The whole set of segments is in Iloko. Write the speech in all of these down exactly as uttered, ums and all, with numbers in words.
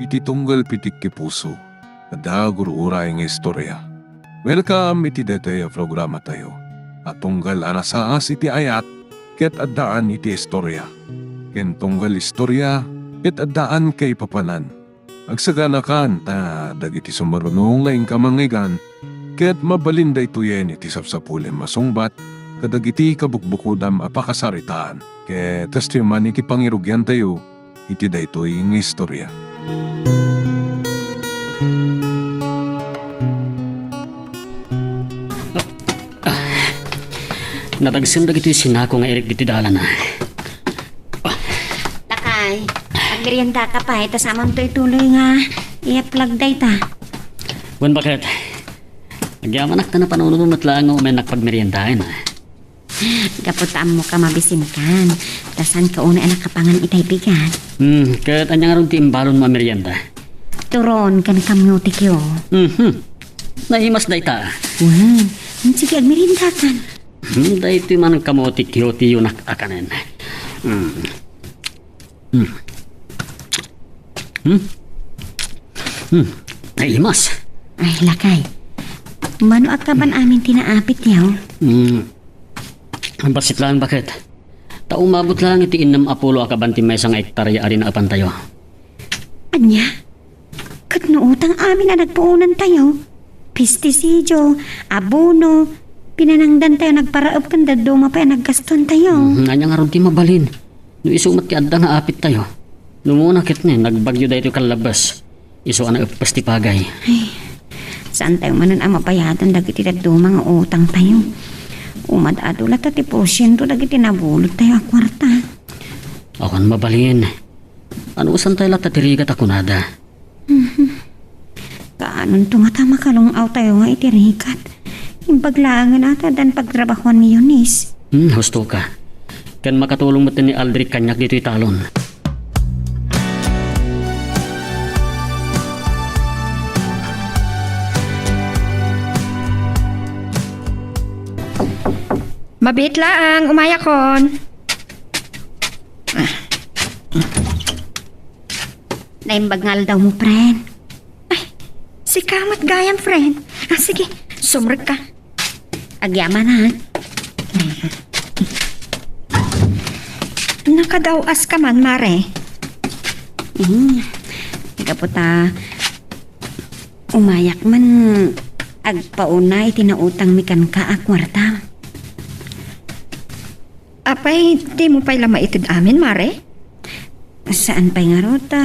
Ti tunggal pitik ti puso, adda gur-uray nga istorya. Welcome iti daytoy a programatayo a tunggal a nasaas iti ayat ket addaan iti istorya, ken tunggal istorya ket addaan kaipapanan. Agsaganakan ta dagiti sumaruno nga inka mangngeggan ket mabalin daytoyen iti sapsapulem a sungbat kadagiti kabukbukodam a pakasaritaan. Ket kastoy man iti pangirugiantayo iti daytoy nga istorya. Nadagsen dagitoy sinako nga irik ditoy dalana. Lakay, agmeriendaka pay, ta saamonto ituloy nga iyaplag dayta. Wen, baket? Agyamanak ta napanunotmo met laeng nga umayennak pagmeriendaen. Gapu ta ammoka mabisinkan, ta saanka unay a nakapangan itay bigat. Hmm, ket ania ngarud ti imbalonmo a merienda? Turon ken kamote kio. Mhm. Naimas dayta. Wen, sige, agmeriendakan. Hmm, daytoy man kamote kio ti iyonak a kanen. Hmm. Hmm. Hmm. Hmm. Naimas. Ay, lakay. Mano a kaban amin ti naapit, yaw? Hmm. Bassit laeng, baket? Ta umabot laeng iti innem a pulo a kaban ti maysa nga ektarya a rinaepantayo. Ania? Ket no utang amin a nagpuonantayo, pestisidio, abono, pinanangdantayo nagparaep ken dadduma pay a naggastontayo. Mhm, ania ngarud ti mabalin? No isu met ti adda nga apittayo. No umuna ketdi, nagbagyo daytoy kallabbes. Isu a naeppes ti pagay. Ay, saantayo manen a mabayadan dagiti dadduma nga utangtayo. Umad-adu latta ti porsiento dagiti nabulodtayo a kuarta. Awan mabalin. Anusantayo latta ti rigat a kunada. Mhm. Kaanonto ngata makalung-awtayo nga iti rigat? Imbag laengen a ta addan pagtrabahuan ni Eunice. Hmm, husto ka. Ken makatulong met ni Aldrich kaniak ditoy talon. Mabiit laeng, umayakon. Naimbag nga aldawmo, friend. Ay, sika met gayam, friend. Ah, sige, sumrekka. Agyaman, ha? Nakadaw-aska man, Mare. Hmm. Gapu ta umayak man agpauna iti nautangmi kenka a kuarta. Apay, dimo pay la maited amin, Mare? Saan pay ngarud ta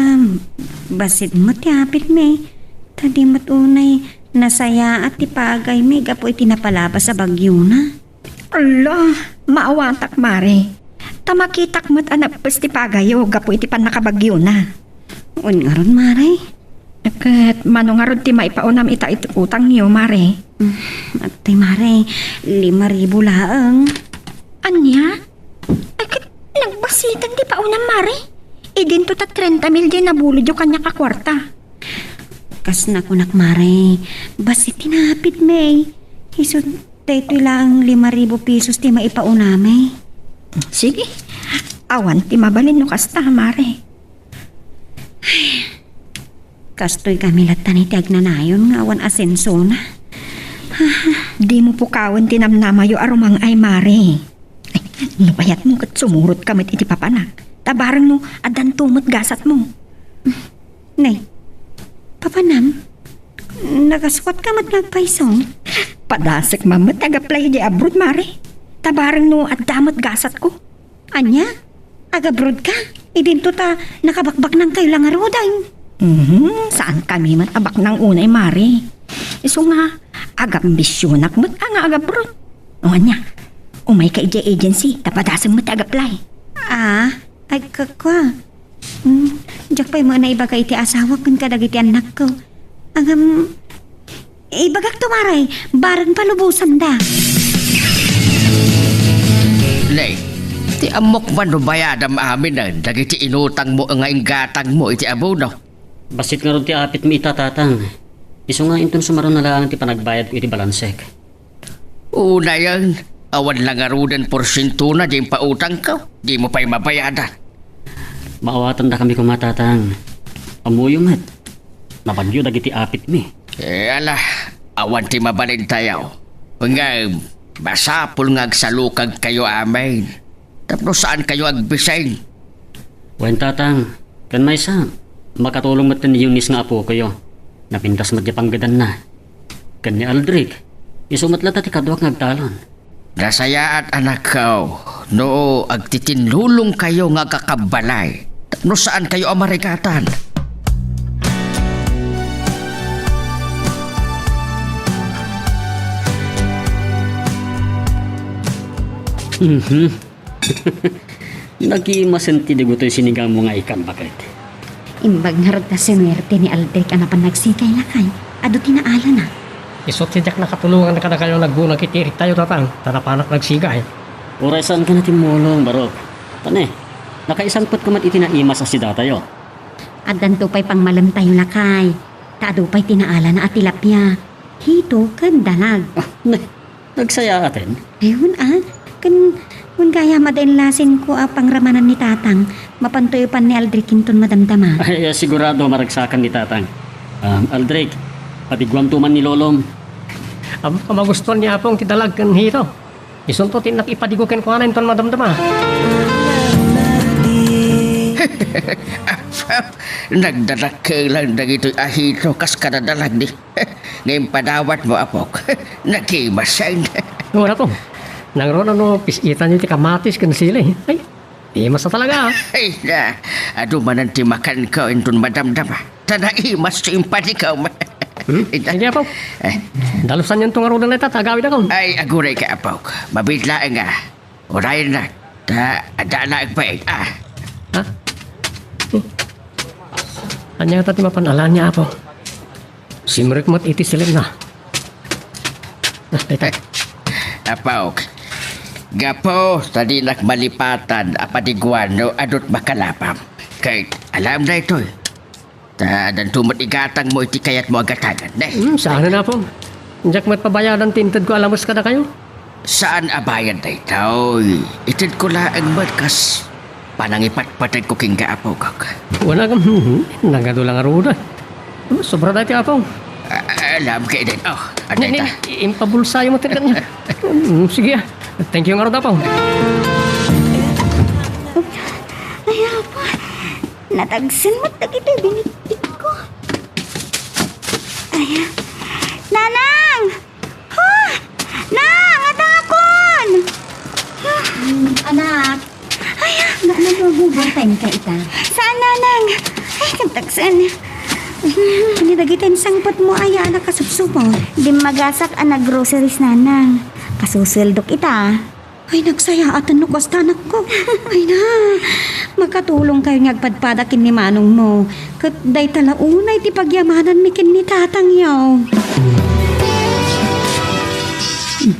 bassit met ti apitmi. Ta di met unay nasayaat ti pagaymi gapu iti napalabas a bagyona. Ala, maawatak, Mare. Ta makitak met a naeppes ti pagayyo gapu iti pannakabagyona. Wen ngarud, Mare? Ket mano ngarud ti maipaunam ita iti utangyo, Mare? Mm, apay, Mare, lima ribu laeng. Ania? Ay, ket nagbassiten ti paunam, Mare. Idinto ta trenta mil diay nabulodyo kaniak a kuarta. Kas nakunak, Mare, bassit ti napitmi. Isu daytoy laeng lima ribu pesos ti maipaunami. Sige. Awan ti mabalin no kasta, Mare. Kastoy kami latta iti agnanayon nga awan asensona. Dimo pukawen ti namnamayo a rumang-ay, Mare. Ay, no kayatmo ket sumurotka met iti papanak. Ta bareng no, addanto met gasatmo. Nay, papanam? Nakasukatka met nga agpayso? Padasek man met ti ag-apply idiay abroad, Mare. Ta bareng no, adda met gasatko. Ania? Ag-abroad ka? Idinto ta nakabakbaknangkayo la ngaruden. Mhm, saan kami met a baknang unay, Mare. Isu nga, agambisionak met a nga ag-abroad. O ania, umayka idiay agency, ta padasem met ti ag-apply. Ah, ay, kakua. Hmm, diak pay met naibaga iti asawak ken kadagiti annakko. Ngem, ibagakto, Mare, bareng palubosanda. Nay, ti ammok man no bayadam aminen dagiti inutangmo nga inggatangmo iti abono? Bassit ngarud ti apitmi ita, Tatang. Isu nga inton sumaruna laeng ti panagbayadko iti balansek. Unayen, awan la ngaruden porsientona diay impautangko. Dimo pay mabayadan. Maawatandakami koma, Tatang. Ammoyo met, Nabagyo dagiti apitmi. Eh, ala, awan ti mabalintayo. Ngem, masapul nga agsalukagkayo amin. Tapno saankayo agbising. Wen, Tatang, ken maysa, makatulong met ni Eunice nga apokoyo. Napintas met ti panggedanna. Ken ni Aldric, isu met latta ti kaduak nga agtalon. Nasayaat, anakko, no agtitinlulongkayo nga agkakabbalay tapno saankayo a marigatan. Mhm. Nagimasen ti digotoy sinigamo nga ikam, baket. Imbag ngarud ta sinuerte ni Aldric a napan nagsigay, lakay. Adu ti naalana. Isu ti diak nakatulongan kadakayo naggunag iti irektayo, Tatang, ta napanak nagsigay. Uray saanka natimmulong, Barok. Tane, nakaisangpetka met iti naimas a sidatayo. Addanto pay pangmalemtayo, lakay. Ta adu pay ti naalana a tilapia. Hito ken danag. Ah, ne, nagsayaaten? Ayun, ah. Ken, wen gayam adda inlasinko a pangramanan ni Tatang, mapantoyo pan ni Aldric inton madamdama. Ay, sigurado, maragsakan ni Tatang. Um, Aldric, padiguanto man ni Lolom. Am-, magustuan ni Apong ti dalag ken Hito. Isunto ti innak ipadigo kenkuana inton madamdama. Nagdadakkel lang dagitoy a Hito kas kadadalag di. Ngem padawatmo, apok. Nagimasen. Wen, Apo. Nangruna no pis-itanyo ti kamatis ken sili. Ay, imas a talaga, ah. Ay na, adu manen ti makanko inton madamdama. Ta naimas ti impadikom. Hmm? Ita. Sige, Apo. Eh. Dalusanyon to ngaruden dayta, ta agawidakon. Ay, agurayka, apok. Mabiit laeng, ah. Urayennak, ta adda laeng pay, ah. Ha? Hmm. Ania ngata ti mapan-alan ni Apo? Simrek met iti silipna. Ah, dayta. Apok, gapu ta dinak malipatan a padiguan no adut makalapam. Ket alam daytoy. Ta addanto met igatangmo iti kayatmo a gatangen, ne? Hmm, saanen, Apo. Diak met pabayadan ti intedko a lames kadakayo. Saan a bayad daytoy. Itedko laeng met kas panangipatpateg ko kenka, apok. Wen, hmm, nagadu la ngaruden. Hmm, sobra daytoy, Apo. Ah, alam ka, Eden. Oh, Ne, ne, adda ita. Impabulsayo met ket. Hmm, sige, ah. Thank you ngarud, Apo. Ay, Apo. Natagsen met dagiti binitbitko. Ay, ah. Nanang! Ha? Nang, adakon! Hmm, anak. Ay, ah. Na, nagugutom ka ita? Saan, Nanang? Ay, nagtagsen. Ania dagiti insangpetmo aya a nakasupsupo? Dimmagasak a nag-groceries, Nanang. Kasusueldok ita. Ay, nagsayaaten no kasta, anakko. Ay na, makatulongkayo nga agpadpada ken ni manongmo. Ket dayta la unay ti pagyamananmi ken ni tatangyo. Hmm,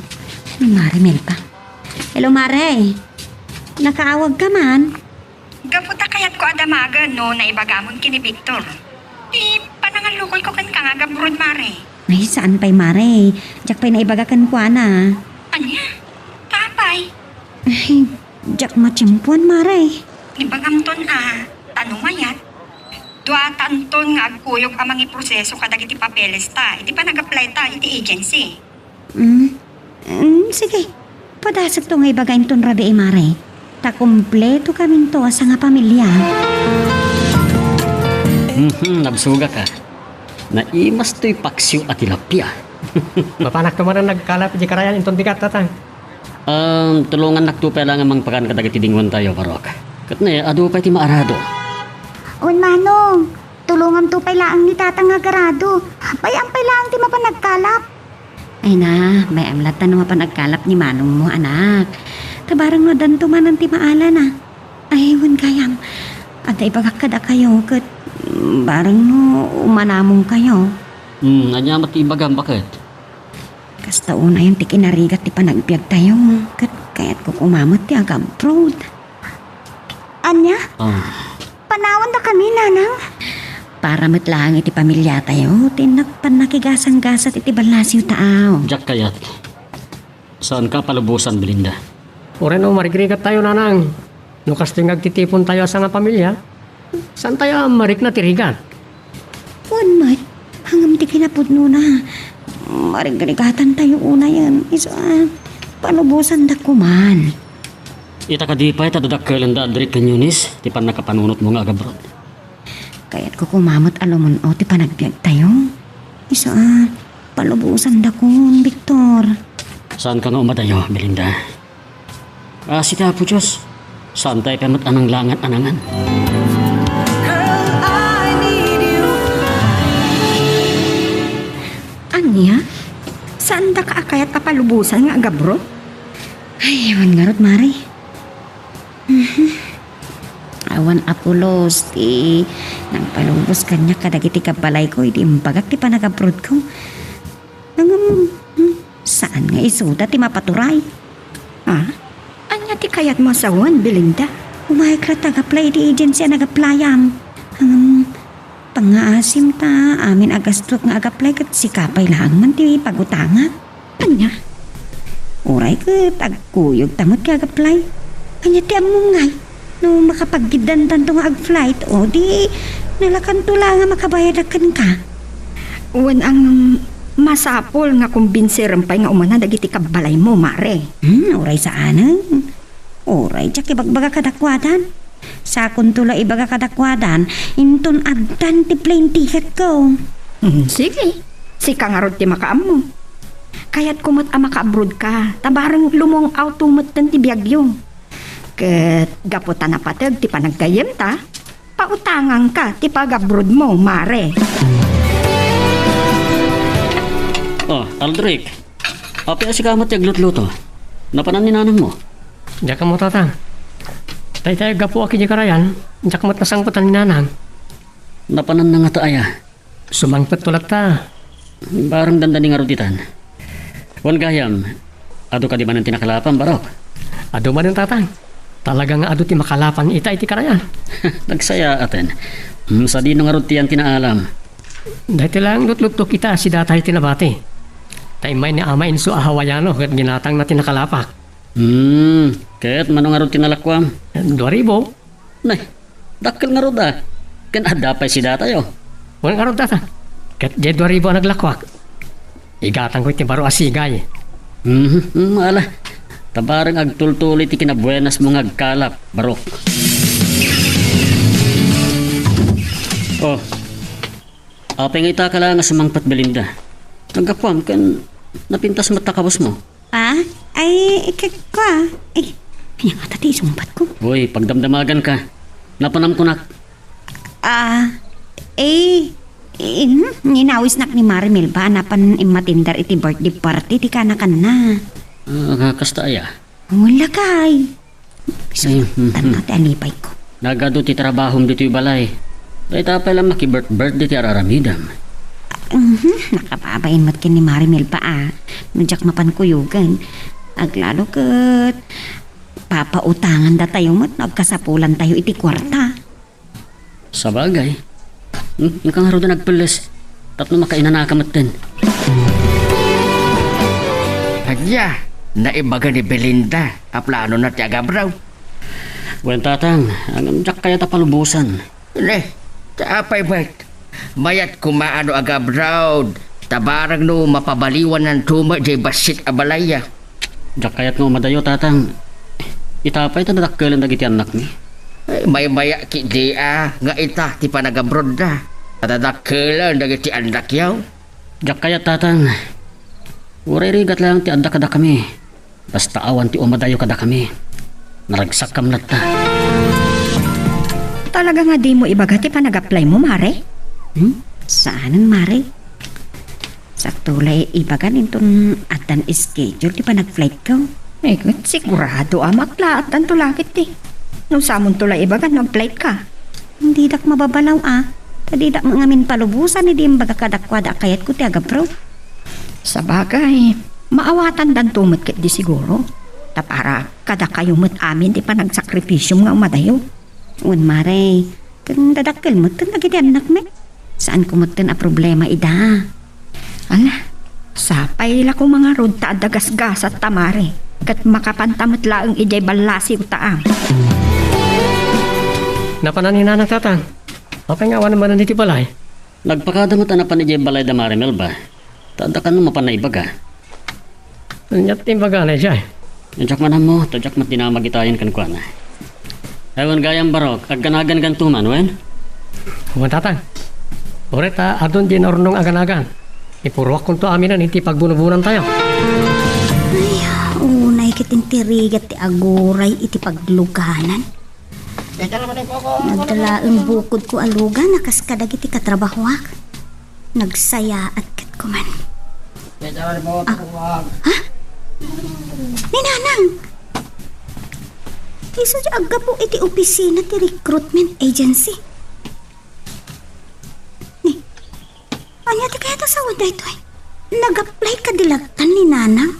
ni Mare Melba. Hello, Mare. Nakaawagka man? Gapu ta kayatko a damagen no naibagamon ken ni Victor ti panangallukoyko kenka nga agabroad, Mare. Ay, saan pay, Mare. Diak pay naibaga kenkuana. Ania? Ta apay? Ay, diak matiempoan, Mare. Ibagamton a, ta no mayat, duatanton nga agkuyog a mangiproseso kadagiti papelesta iti panag-applyta iti agency. Hmm? Hmm, sige. Padasekto nga ibaga inton rabii, Mare. Ta kumpleto kaminto a sangapamilia. Mhm, nabsogak a. Naimas toy paksiw a tilapia. Mapanak to manen nagkalap iti karayan inton bigat, Tatang. Um, tulongannakto pay laeng a mangpakan kadagiti dingoentayo, Barok. Ket ne, adu pay ti maarado. Wen, Manong, tulonganto pay laeng ni Tatang nga agarado. Bay-am pay laeng ti mapan nagkalap. Ay na, bay-am latta no mapan agkalap ni manongmo, anak. Ta bareng no addanto manen ti maalana. Ay, wen gayam, adda ibagak kadakayo ket bareng no umanamongkayo. Hmm, ania met ti ibagam, baket? Kasta unayen ti kinarigat ti panagbiagtayo, ket kayatko koma met ti agabroad. Ania? Ah. Panawendakami, Nanang? Para met laeng iti pamiliatayo, ti innak pannakigasanggasat iti ballasiw taaw. Diak kayat. Saanka a palubosan, Belinda? Uray no marigrigattayo, Nanang. No kastoy nga agtitipontayo a sangapamilia, saantayo a marikna ti rigat. Wen met, Napudnona, marigrigatantayo unayen. Isu a, palubosandak koman. Ita kadi pay ta dadakkelenda Aldric ken Eunice ti pannakapanunotmo nga agabroad? Kayatko koma met a lumun-o ti panagbiagtayo. Isu a, palubosandakon, Victor. Saanka nga umadayo, Belinda. Ah, sika, Apo Dios. Saantay pay met a nanglangan a nangan. Ania? Saandaka a kayat a palubosan nga agabroad? Ay, awan ngarud, Mare. Mhm. Awan a pulos ti nangpalubos kaniak kadagiti kabbalayko idi imbagak ti panagabroadko. Ngem, hmm, saan nga isuda ti mapaturay? Ah? Ania ti kayatmo a sawen, Belinda? Umayek latta ag-apply iti agency a nag-applyam. Ngem, pangngaasim ta, amin a gastok nga ag-apply ket sika pay laeng man ti pagutangak. Ania? Uray ket agkuyogta met ti ag-apply. Ania ti ammom ngay? No makapaggiddantanto nga ag-flight, o di nalakanto la nga makabayadak kenka. Wen ang masapul nga kumbinserem pay nga umana dagiti kabbalaymo, Mare. Hmm, uray saanen. Uray diak ibagbaga kadakuadan. Sakonto la ibaga kadakuadan, inton addan ti plane ticketko. Hmm, sige. Sika ngarud ti makaammo. Kayatko met a makaabroadka, ta bareng lumong-awto metten ti biagyo. Ket gapu ta napateg ti panaggayyemta, pautangangka ti pagabroadmo, Mare. Oh, Aldric. Apay a sika met ti aglutluto? Napanan ni nanangmo? Diak ammo, Tatang. Dayta gapuak idiay karayan, diak met nasangpetan ni Nanang. Napananna ngata aya? Sumangpetto latta. Bareng dandani ngarud ditan. Wen gayam, adu kadi manen ti nakalapam, Barok? Adu manen, Tatang. Talaga nga adu ti makalapam ita iti karayan. Nagsayaaten. Hmm, sadino ngarud ti yan ti naalam? Daytoy laeng lutluttok ita a si Data ti nabati. Ta immay ni Ama Inso a Hawaiano ket ginatangna ti nakalapak. Hmm, ket mano ngarud ti nalakuam? Dua ribu. Nay, dakkel ngarud a. Ken adda pay si Datayo? Wen ngarud, Tatang. Ket diay dua ribu a naglakuak, igatangko iti baro a sigay. Mhm, mm, ala. Ta bareng agtultuloy ti kinabuenasmo nga agkalap, Barok. Oh, apay nga ita ka la nga sumangpet, Belinda? Naggapuam ken napintas met ta kabusmo. Ah? Ay, ikekko, ah. Ay, ania ngata ti isungbatko? Uy, pagdamdamaganka. Napanam kunak. Ah, eh, eh, hmm, inawisnak ni Mare Melba a napan immatender iti birthday party ti kanakanna. Ah, kasta aya? Wala kay. Ay, hmm, hmm. Tan-aw ti alipayko. Nagadu ti trabahom ditoy balay. Dayta pay la makibirth-birthday ti ar-aramidem. Mhm, nakababain met ken ni Mare Melba a. No diak mapan kuyogen. Aglalo ket papautangandatayo met no agkasapulantayo iti kuarta. Sabagay. Hmm, inka ngaruden agpelles. Tapno makainanaka metten. Ania, naibaga ni Belinda a planona ti agabroad? Wen, Tatang, ngem diak kayat a palubosan. Ne, ta apay met? Mayat koma a no agabroad, ta bareng no mapabaliwananto met diay bassit a balayya. Diak kayat nga umadayo, Tatang. Ita pay ta dadakkelen dagiti annakmi. Ay, maymayak ketdi a nga ita ti panagabroadda. Ta dadakkelen dagiti annakyo. Diak kayat, Tatang. Uray rigat laeng ti adda kadakami. Basta awan ti umadayo kadakami. Naragsakkam latta. Talaga nga dimo ibaga ti panag-applymo, Mare? Hmm? Saanen, Mare? Sakto la ibagan inton addan schedule ti panag-flightko. Eh, ket sigurado a matlaatdanto la ketdi. No samonto la ibagan no ag-flightka. Didak mababalaw a, ta didak ngamin palubosan idi imbagak kadakuada a kayatko ti agabroad. Sabagay, maawatandanto met ketdi siguro. Ta para kadakayo met amin ti panagsakripisyom nga umadayo. Wen, Mare, ken dadakkel metten dagiti annakmi. Saanko metten a problema ida. Ala, sapay la koma ngarud ta adda gasgasatta, Mare, ket makapanta met laeng idiay ballasiwta a. Napanan ni Nanang, Tatang. Apay nga awan manen iti balay? Nagpakada met a napan idiay balay da Mari Melba. Ta adda kano mapan naibaga. Ania ti imbagana idiay? Diak man ammo, ta diak met dinamag itayen kenkuana. Ay wen gayam, Barok, agganagankanto man, wen? Wen, Tatang. Uray ta adun diay naurnong aganagan. Ipuruakkonto aminen iti pagbunobunantayo. Ay, unay ket inti rigat ti aguray iti pagluganan. Nadala laeng bukodko a lugan a kas kadagiti katrabahoak. Nagsayaat ket kuman. Ah, ha? Ni Nanang! Isu ti aggapu iti opisina ti recruitment agency. Ni, ania ti kayat a sawen daytoy? Nag-apply kadi lattan ni Nanang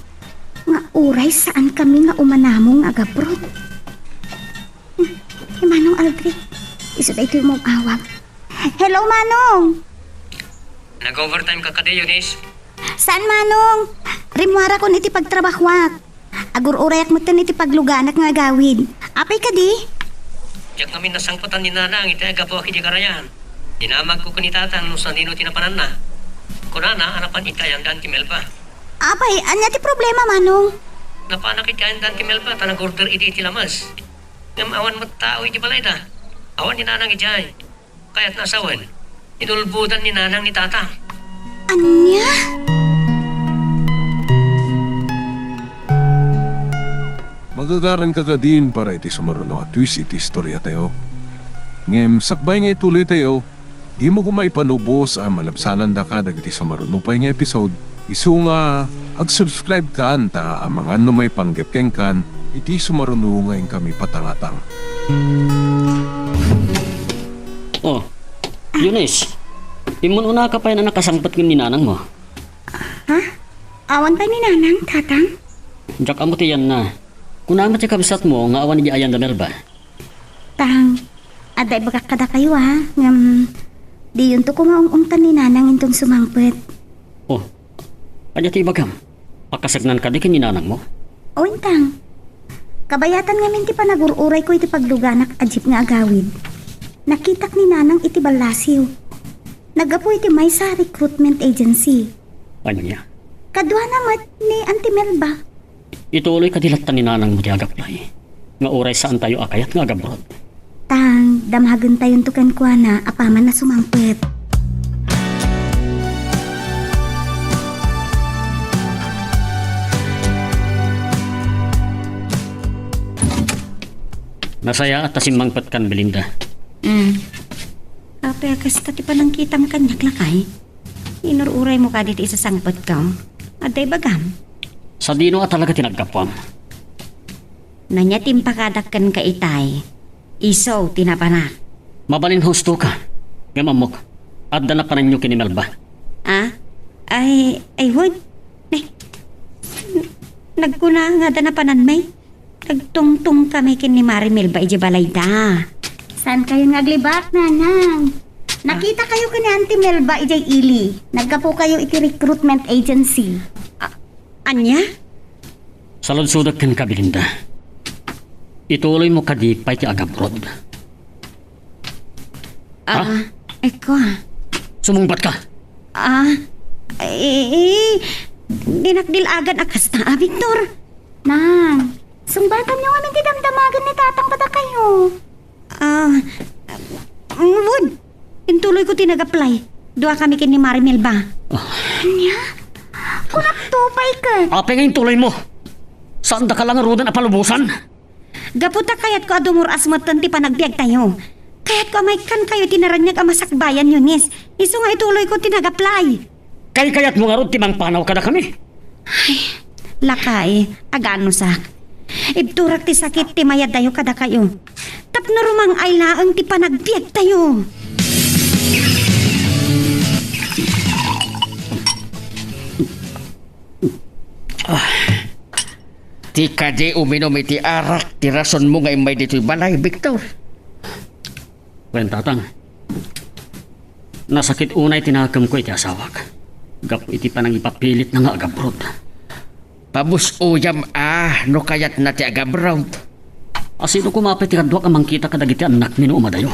nga uray saan kami nga umanamong nga agabroad. Hmm, ni Manong Aldrin. Isu daytoy umawag. Hello, Manong! Nag-overtime ka kadi, Eunice? Saan, Manong? Rimmuarakon iti pagtrabahoak. Agur-urayak metten iti pagluganak nga agawid. Apay kadi? Diak ngamin nasangpetan ni Nanang iti aggapuak iti karayan. Dinamagko ken ni Tatang no sadino ti napananna. Kunana a napan iti ayandan ti Melba. Apay, ania ti problema, Manong? Napanak iti ayandan ti Melba ta nag-order idi iti lames. Ngem awan met tao iti balayda. Awan ni Nanang idiay. Kayatna a sawen, inulbodan ni Nanang ni Tatang. Ania? Magagaranka kadin para iti sumaruno a twist iti istoriatayo. Ngem sakbay nga ituloytayo, dimo koma ipanubos a malabsanandaka dagiti sumaruno pay nga episode. Isu nga ag-subscribe kan ta amangan no maipanggep kenkan iti sumaruno nga inkami patangatang. Oh, Eunice, immun-unaka pay a nakasangpet ken ni Nanangmo. Ha? Awan pay ni Nanang, Tatang? Diak ammo ti yanna. Kuna met ti kabsatmo nga awan idiay ayan da Melba? Tang, adda ibagak kadakayo, a, ngem diyonto koma ung-ungtan ni Nanang inton sumangpet. Oh, ania ti ibagam? Pakaseknan kadi ken ni Nanangmo? Wen, Tang. Kabayatan ngamin ti panagur-urayko iti pagluganak a jeep nga agawid. Nakitak ni Nanang iti ballasiw. Naggapu iti maysa a recruitment agency. Ania? Kaduana met ni Auntie Melba. Ituloy kadi latta ni Nanangmo ti ag-apply nga uray saantayo a kayat nga agabroad. Tang, damagentayonto kenkuana apaman a sumangpet. Nasayaat ta simmangpetkan, Belinda. Mm. Apay a kasta ti panangkitam kaniak, lakay? Inur-uraymo kadi ti isasangpetko? Adda ibagam? Sadino a talaga ti naggapuam? Nanya ti impakadak kenka itay. Isu ti napanak. Mabalin husto ka. Ngem ammok, adda napananyo ken ni Melba. Ah? Ay, ay, wen. Ne, nagkuna nga adda napananmi. Nagtungtong kami ken ni Mari Melba idiay balayda. Saankayon nga aglibak, Nanang? Nakita kayo ken ni Auntie Melba idiay ili. Naggapu kayo iti recruitment agency. A-, ania? Saludsodek kenka, Belinda. Ituloymo kadi pay ti agabroad? Ah, Ha? Eko, ah. Sumungbat ka? Ah, eh, eh, dinak dil-agan a kasta, ah, Victor. Nang, sungbatanyo ngamin ti damdamagan ni Tatang kadakayo. Ah, wen, intuloyko ti nag-apply. Dua kami ken ni Mari Melba. Ah. Ania? Kunakto pay ket. Apay nga intuloymo? Saandaka la ngaruden a palubosan? Gapu ta kayatko a dumur-as metten ti panagbiagtayo. Kayatko a maikkankayo iti naraniag a masakbayan, Eunice. Isu nga ituloyko ti nag-apply. Kaykayatmo ngarud ti mangpanaw kadakami? Ay, lakay, aganusak. Ibturak ti sakit ti mayaddayo kadakayo. Tapno rumang-ay laeng ti panagbiagtayo. Ah. Ti kadi uminum iti arak ti rasonmo nga immay ditoy balay, Victor. Wen, Tatang. Nasakit unay ti nakemko iti asawak gapu iti panangipapilitna nga agabroad. Pabus-oyam a no kayatna ti agabroad. A sino koma pay ti kaduak a mangkita kadagiti annakmi no umadayo?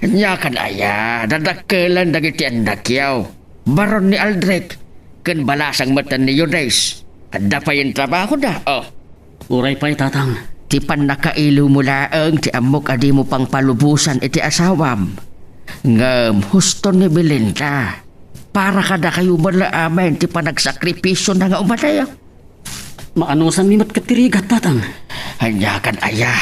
Ania kan aya, dadakkelen dagiti annakyo. Baron ni Aldrich, ken balasang metten ni Eunice. Adda pay trabahoda, oh. Uray pay, Tatang. Ti pannakailiwmo laeng ti ammok a dimo pangpalubosan iti asawam. Ngem husto ni Belinda. Para kadakayo met la amin ti panagsakripisyo na nga umadayo. Maanusanmi met ket ti rigat, Tatang. Ania kan aya?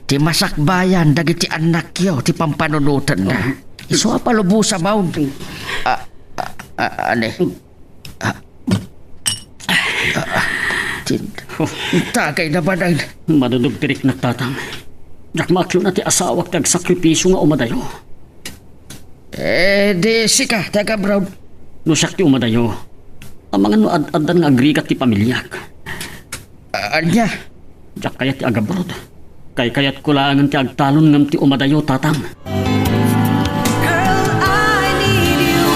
Ti masakbayan dagiti annakyo ti pampanunotenna. Isu a palubosamon. Ah, ah, ah, ane? Ah, ah, ah, tin-, tagay na ba nang Madudog ti riknak, Tatang. Diak maaklona ti asawak ti agsakripisyo nga umadayo. Eh, di sika, taga abroad. No siak ti umadayo, amangan no ad-addan nga agrigat ti pamiliak. Ah, ania? Diak kayat ti agabroad. Kaykayatko laengen ti agtalon ngem ti umadayo, Tatang. Girl, I need you.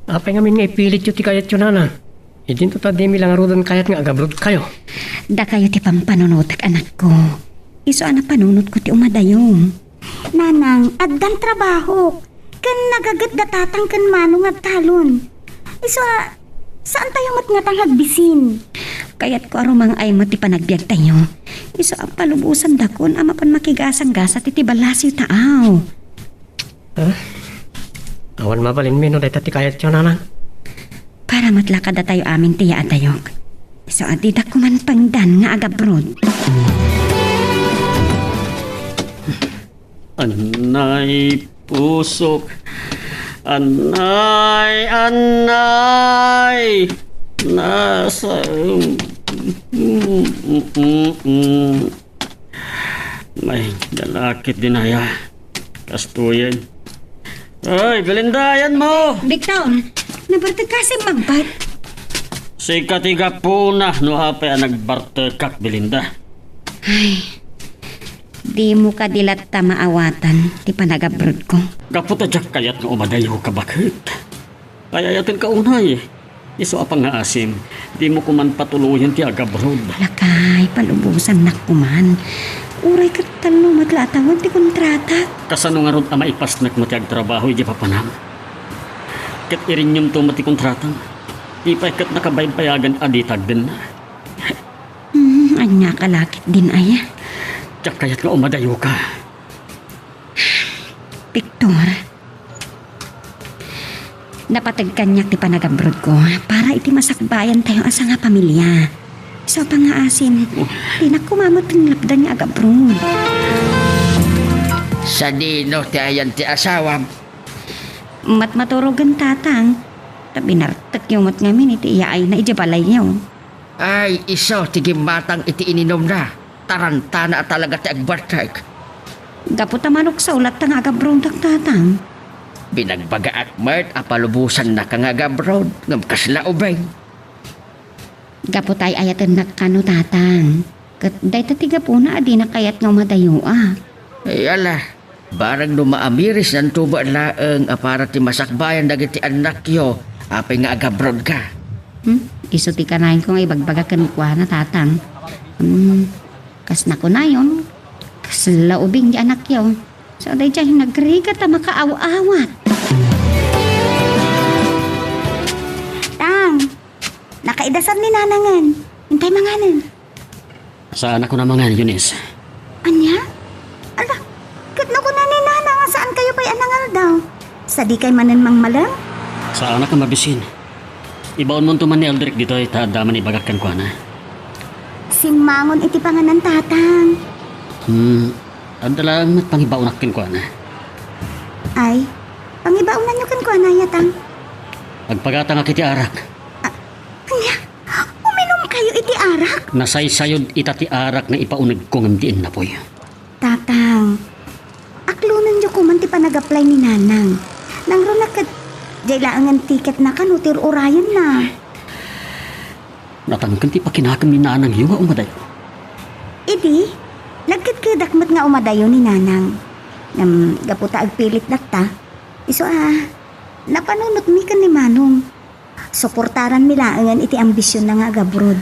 Apay ngamin nga ipilityo ti kayatyo, Nana? Idinto ta dimi la ngaruden kayat nga agabroad kayo. Dakayo ti pampanunotek, anakko. Isu a napanunotko ti umadayo. Nanang, addan trabahok. Ken nagaget da tatang ken manong nga agtalon. Isu a, saan tayo met ngatang agbisin? Kayatko a rumang-ay met ti panagbiagtayo. Isu a palubosandakon a mapan makigasanggasat iti balasiw taaw. Ah? Awan mabalinmi no dayta ti kayatyo, Nanang. Para met la kadatayo amin ti yaatayok. Isu a didak koman pengdan nga agabroad. Anay, pusok. Anay, anay. Nasa... May, dalakit din aya. Kastoyen. Ay, Belinda, ayanmo! Victor, nabartek kasi magbat. Sika ti gapuna no apay a nagbartekak, Belinda. Ay, dimo kadi latta maawatan ti panagabrodko. Gapu ta diak kayat nga umadayo ka baket. Ay-ayatenka unay. Isu a pangngaasim, dimo koman patuloyen ti agabroad. Lakay, palubosannak koman. Uray ket tallo met la a tawen ti kontratak. Kasano ngarud a maipasnek met ti agtrabaho idiay papanam? Ket irinyomto met ti kontratam. Ti pay ket nakabaybayagan a di tagdenna. Hmm, ania ka lakit din aya? Diak kayat nga umadayoka. Victor, napateg kaniak ti panagabrodko para iti masakbayan tayo a sangapamilia. Isu a pangngaasim, dinak koma met tinlapdan nga agabroad. Sadino ti ayan ti asawam? Matmaturogen, tatang. Ta binartekyo met ngamin iti iyaayna idiay balayyo. Ay, isu ti gimmatang iti ininumna. Tarantana a talaga ti agbartek. Gapu ta manuksaw latta nga agabrodak, tatang. Binagbagaak met a palubosannaka nga agabroad, ngem kasla ubing. Gapu ta ay-ayatennak kano, tatang. Ket dayta ti gapuna a dinak kayat nga umadayoak. Ay, ala, barang no maamirisnanto met laeng a para ti masakbayan dagiti annakyo, apay nga agabrodka? Hmm? Isu ti kanayon ko nga ibagbaga kenkuana, tatang. Hmm, kas nakunayon, kasla ubing ti annakyo. So, daydiay nagrigat a makaaw-awat. Tang, nakaidasar ni nanangen. Intay manganen. Saanak a mangan, Eunice. Ania? Ala, ket no kuna ni Nana nga saan kayo pay a nangaldaw, sadikay manen mangmalem? Saanak a mabisin. Ibaonmonto man ni Eldrick ditoy ta adda man ibagak kenkuana. Simmangon iti panganan, tatang. Hmm, adda laeng met pangibaonak kenkuana. Ay, pangibaonanyo kenkuana, yatang. Agpagatangak iti arak. Ah, ania? Uminum kayo iti arak? Nasaysayod ita ti arak nga ipaunegko ngem diin napuy. Tatang, aklonenyo koman ti panagaplay ni Nanang. Nangruna ket, diay laengen tiketna kano ti ur-urayenna. Natangken ti pakinakem ni Nanangyo nga umadayo. Idi, nagkedkedak met nga umadayo ni Nanang. Ngem, gapu ta agpilit latta, isu a, napanunotmi ken ni Manong. Suportaranmi laengen iti ambisionna nga agabrod.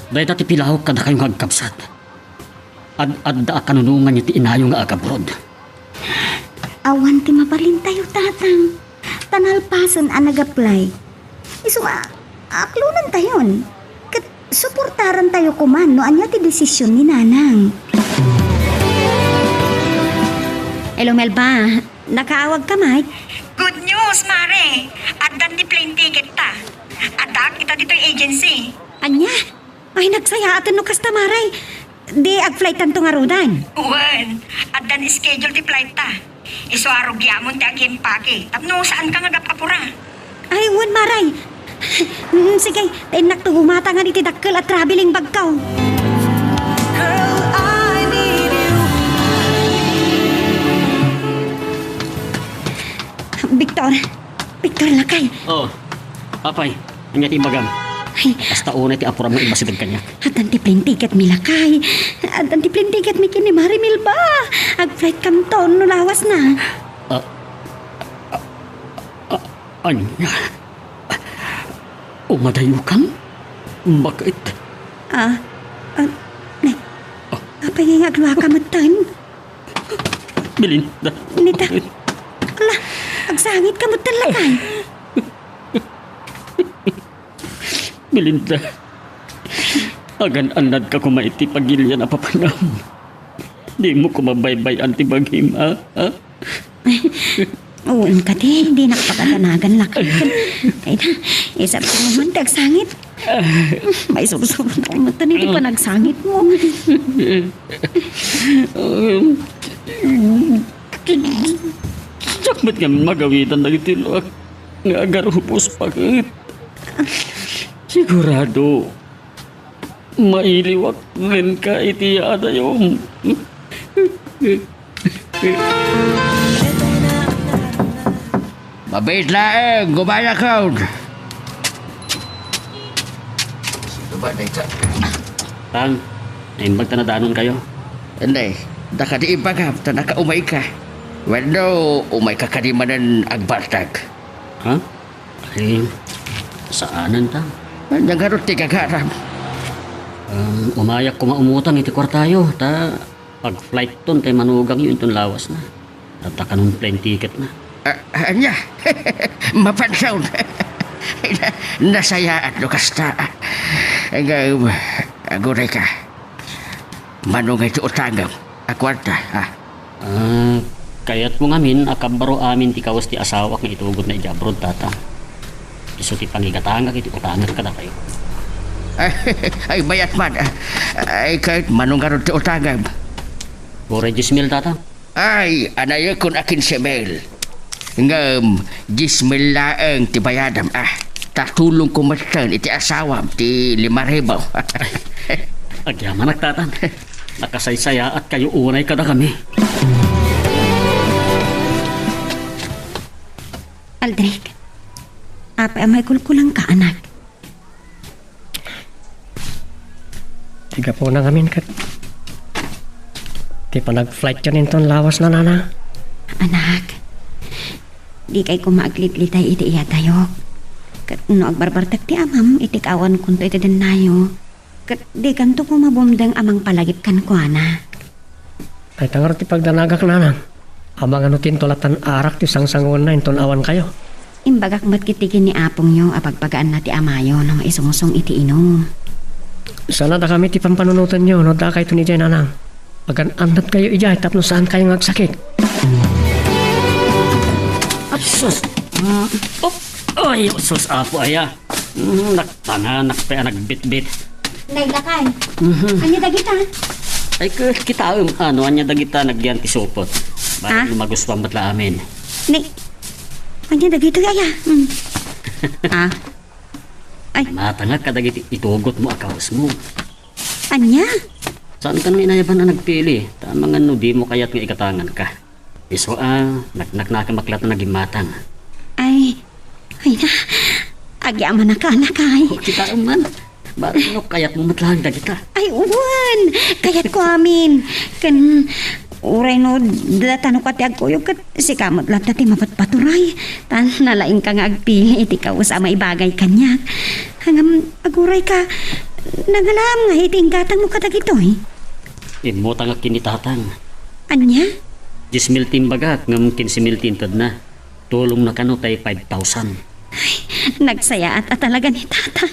Dayta ti pilawek kadakayo nga agkabsat. Ad-adda a kanunongan iti inayo nga agabroad. Awan ti mabalintayo, Tatang. Ta nalpasen a nag-apply. Isu nga, aklonentayon. Ket suportarantayo koma no ania ti desisyon ni Nanang. Hello, Melba. Nakaawag ka, Mike? Good news, Mare. Addan ti plane ticket ta. Addaak ita ditoy agency. Ania? Ay, nagsayaaten no kasta, Mare. Di agflightanto ngarudan? Wen, addan schedule ti flight ta. Isu a rugiamon ti agimpake tapno saanka nga agap-apura. Ay, wen, Mare. Mm, sige, ta innakto gumatangan iti dakkel a traveling bagko. Girl, I need you. Victor, Victor, lakay. Oh, apay, ania ti imbagam? Ay. Kasta unay ti apuram nga immasideg kaniak. Addan ti plane ticket mi, lakay. Addan ti plane ticket mi ken ni Mare Melba. Agflight kamton no lawas na. Ah, ah, ah, ania? Umadayokam? Bakit? Ah, ah, ne. Ah. Apay nga agluaka metten? Belinda. Nita. Ala, agsangit ka met, lakay. Belinda, agan-annadka koma iti pagilian a papanam. Dimo koma baybay-an ti bagim, a? A? Wen kadi, dinak pakadanagan, lakay. Ay na, isap ko naman, ti agsangit. Maisursuro ko met iti panagsangit mo. Um, Diak met ngamin magawidan dagiti luak nga agarupos, bakit? Sigurado, mailiwak kenka iti yaadayom. Mabiit laeng, gumayakon. Sino ba dayta? Tang, naimbag ta nadanon kayo? Inday, da kadi ibagam ta nakaumayka. Wenno, umayka kadi manen agbartag? Ha? Ay, saanen, Tang. Ania ngarud ti gagaram? Um, umayak koma umutang iti kuartayo, ta pag-flightton ti manugangyo inton lawas na. Adda kanon plane ticket na. Ah, ania? Mapanson. Na-, nasayaat no kasta. Ngem, aguray ka. Mano nga iti utangem a kuarta, ha? Ah, kayatmo ngamin a kabbaro amin ti kawes ti asawak nga itugotna idiay abroad, Tata. Isu ti pangigatangak iti utangek kadakayo. Ay, ay, mayat man. Ay, ket mano ngarud ti utangem? Uray dies mil, Tata. Ay, anayekon a kinse mil. Ngem, dies mil laeng ti bayadam, a. Ta tulongko metten iti asawam ti lima ribu. Agyamanak, Tata. Nakasaysayaat kayo unay kadakami. Aldrich, apay a maikulkulangka, anak? Ti gapuna ngamin ket ti panag-flightyo inton lawas na, Nanang. Anak, dikay koma aglitlitay iti iyatayok. Ket no agbarbartek ti amam iti kaawankonto iti dennayo, ket dikanto koma bumdeng a mangpalagip kenkuana. Dayta ngarud ti pagdanagak, Nanang. Amangan no ti intolattan arak ti sangsanguenna inton awan kayo. Imbagak met ketdi ken ni apongyo a pagbagaanna ti amayo no maisungsong iti inum. Sana dakami ti pampanunotenyo no adda kayton idiay, Nanang. Agan-annad kayo idiay tapno saan kayo nga agsakit. Ay, sus! Mm, oh, ay, sus, Apo, aya. Mm, nak-, panganak pay a nagbitbit. Nay, lakay. Mhm. Ania dagita? Ay, k-, kitaem, ano, ania dagita nagyan ti supot. Ah? Baka magustuhan met la amin. Ni, ania dagita, aya? Mm. Ah? Ay. Matangak kadagiti itugotmo a kawesmo. Ania? Saankan nga inayaban a nagpili, ta amangan no dimo kayat nga igatanganka. Isu a, naknaknakam a klat a nagimmatang. Ay, ay na, agyamanak a, lakay. O, kitaem man. Baro no kayatmo met laeng dagita. Ay, wen, kayatko amin. Ken, uray no datano ka ti agkuyog, ket sika met latta ti mapatpaturay. Ta nalaingka nga agpili iti kawes a maibagay kaniak. Ngem, aguray ka, nangalaam nga iti inggatangmo kadagitoy. Immutangak ken ni Tatang. Ania? Dies mil ti imbagak, ngem kinse mil ti intedna. Tulongna kano tay five thousand. Ay, nagsayaat a talaga ni Tatang.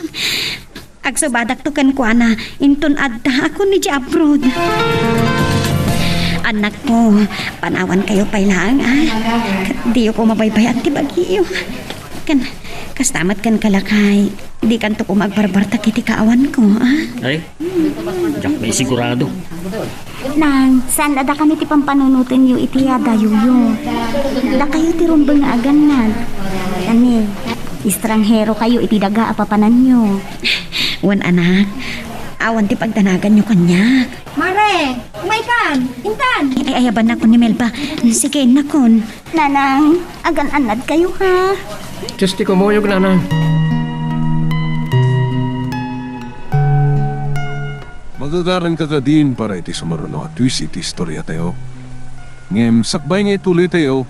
Agsubadakto kenkuana, inton adda a kun idiay abroad. Annakko, panawankayo pay laeng, a. Ket diyo koma baybay-an ti bagiyo. Ken, kasta met kenka, lakay, dikanto koma agbarbartak iti kaawanko, a. Ay, diak pay sigurado. Nang, saan a dakami ti pampanunotenyo iti adayoyo? Dakayo ti rumbeng nga agannad. Ani, estranherokayo iti daga a papananyo. Wen, anak, awan ti pagdanaganyo kaniak. Mare, umaykan! Intan! Ay, ay, ayabannakon ni Melba. Sige, innakon. Nanang, agan-annadkayo, ha? Diyos ti kumuyog, Nanang. Magagaran ka kadin para iti sumaruno a twist iti istoriatayo. Ngem sakbay nga ituloytayo,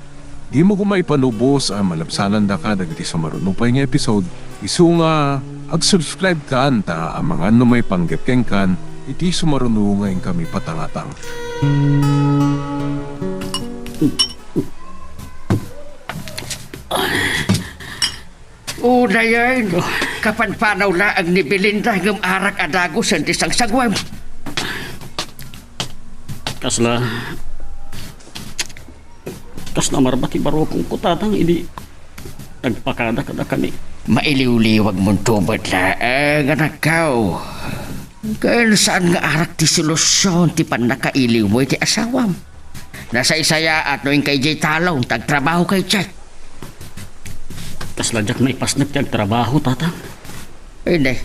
dimo koma ipanubos a malabsanandaka dagiti sumaruno pay nga episode, isu nga ag-subscribe kan ta amangan no maipanggep kenkan iti sumaruno nga inkami patangatang. Unayen, kapanpanaw laeng ni Belinda ngem arak a dagusen ti sangsagwem. Kasla, kasla marba ti barukongko, Tatang, idi nagpakada kadakami. Mailiwliwagmonto met laeng, anakko. Ken saan nga arak ti solusion ti pannakailiwmo iti asawam? Nasaysayaat no inka idiay talon ta agtrabahoka idiay. Kasla diak maipasnek ti agtrabaho, Tatang. Ay, nay.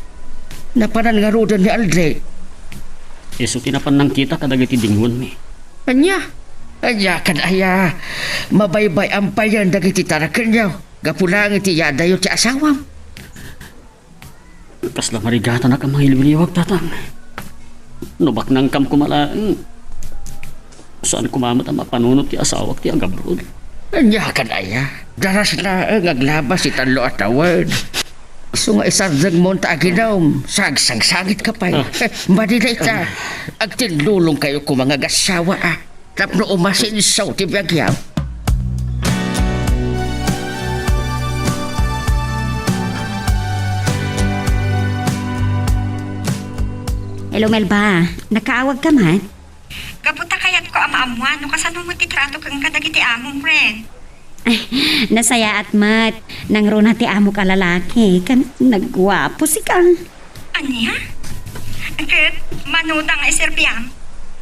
Napanan ngaruden ni Aldrich? Isu ti napan nangkita kadagiti dingonmi. Ania? Ania kan aya? Mabaybay-an payen dagiti tarakenyo gapu laeng iti yadayo ti asawam. Kasla marigatanak a mangiliwliwag, Tatang. No baknangkam koma laeng, saan koma met a mapanunot ti asawak ti agabroad. Ania kan aya? Daras laeng aglabas ti tallo a tawen. Isu nga isardengmo ta aginom, sagsangsangitka pay. Ah. Madi dayta, agtinlulongkayo koma nga agassawa, a. Tapno umasinso ti biagyo. Hello, Melba. Nakaawagka met? Gapu ta kayatko a maammuan no kasano met ti trato ken kadagiti amom, friend. Nasayaat met. Nangruna ti amok a lalaki. Ken nagguapo sika. Ania? Ket manoda nga iserbiam?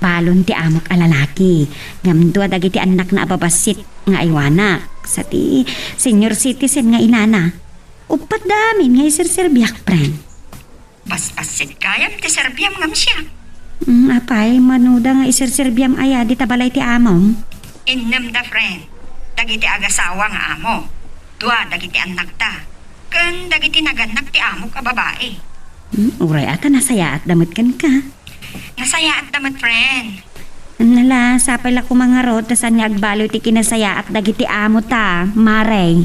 Balon ti amok a lalaki, ngem dua dagiti annakna a babassit nga aywanak, sa ti senior citizen nga inana. Uppat da amin nga iserserbiak, friend. Basbassit gayam ti serbiam ngem siak. Mm, apay, manoda nga iserserbiam aya dita balay ti amom? Innem da, friend, dagiti agasawa nga amo. Dua dagiti annakta. Ken dagiti nagannak ti amok a babai. Hmm, uray a ta nasayaatda met kenka. Nasayaatda met, friend. Nala, sapay la koma ngarud ta saan nga agbaliw ti kinasayaat dagiti amo ta, Mare.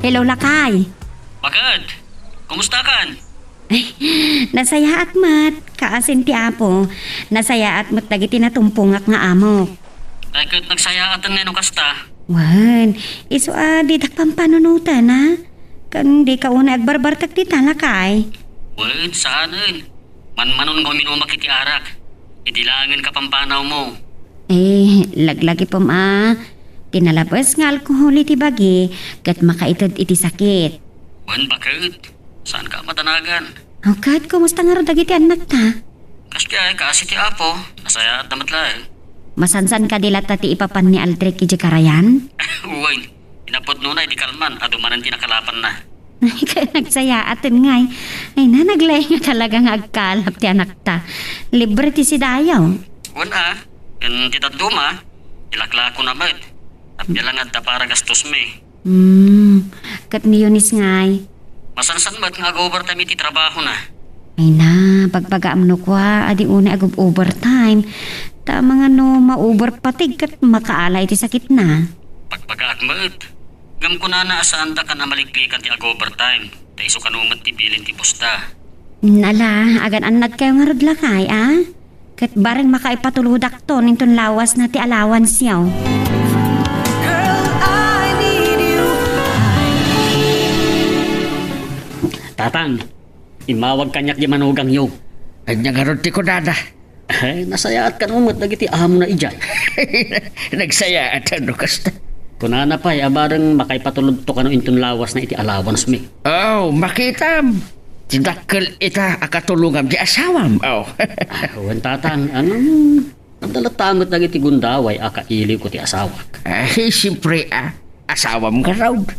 Hello, lakay. Bakit? Kumusta kan? Ay, nasayaat met, kaasin ti Apo. Nasayaat met dagiti natumpongak nga amok. Ay, ket nagsayaaten nga no kasta. Wen, isu a didak pampanunoten, a? Ken dika unay agbarbartek dita, lakay. Wen, saanen. Manmanon nga uminumak iti arak. Idi laengen kapampanawmo. Eh, laglagipem a. Ti nalabes nga alkohol iti bagi, ket makaited iti sakit. Wen, baket. Saanka a madanagan? O, ket kumusta ngarud dagiti annakta? Kas diay, kaasi ti Apo, nasayaatda met laeng. Masansan kadi latta ti ipapan ni Aldrich idiay karayan? Wen, inapudnona idi kalman, adu manen ti nakalapanna. Ay, ket nagsayaaten ngay. Ay na, naglaing a talaga nga agkalap ti anakta. Libre ti sidayo. Wen a, ken ti dadduma, ilaklakona met. Appiya la nga adda para gastosmi. Hmm, ket ni Eunice ngay? Masansan met nga ag-overtime iti trabahona. Ay na, bagbagaam no kua a di unay ag-overtime. Ta amangan no ma-over fatigue ket makaala iti sakitna. Bagbagaak met. Ngem kunana a saandakan a maliklikan ti ag-overtime, ta isu kano met ti bilin ti boss da. Nala, agan-annadkayo ngarud lakay, a? Ket bareng makaipatulodakton inton lawasna ti allowance-yo. Tatang, immawag kaniak ti manugangyo. Ania ngarud ti kunana? Eh, nasayaat kano met dagiti amona idiay. Nagsayaat no kasta. Kunana pay a bareng makaipatulodto kano inton lawasna iti allowance mi. Oh, makitam. Ti dakkel ita a katulongam ti asawam. Oh. Ah, wen, Tatang, ano? Adda latta met dagiti gundaway a kailiwko ti asawak. Ay, siyempre, a. Asawam ngarud.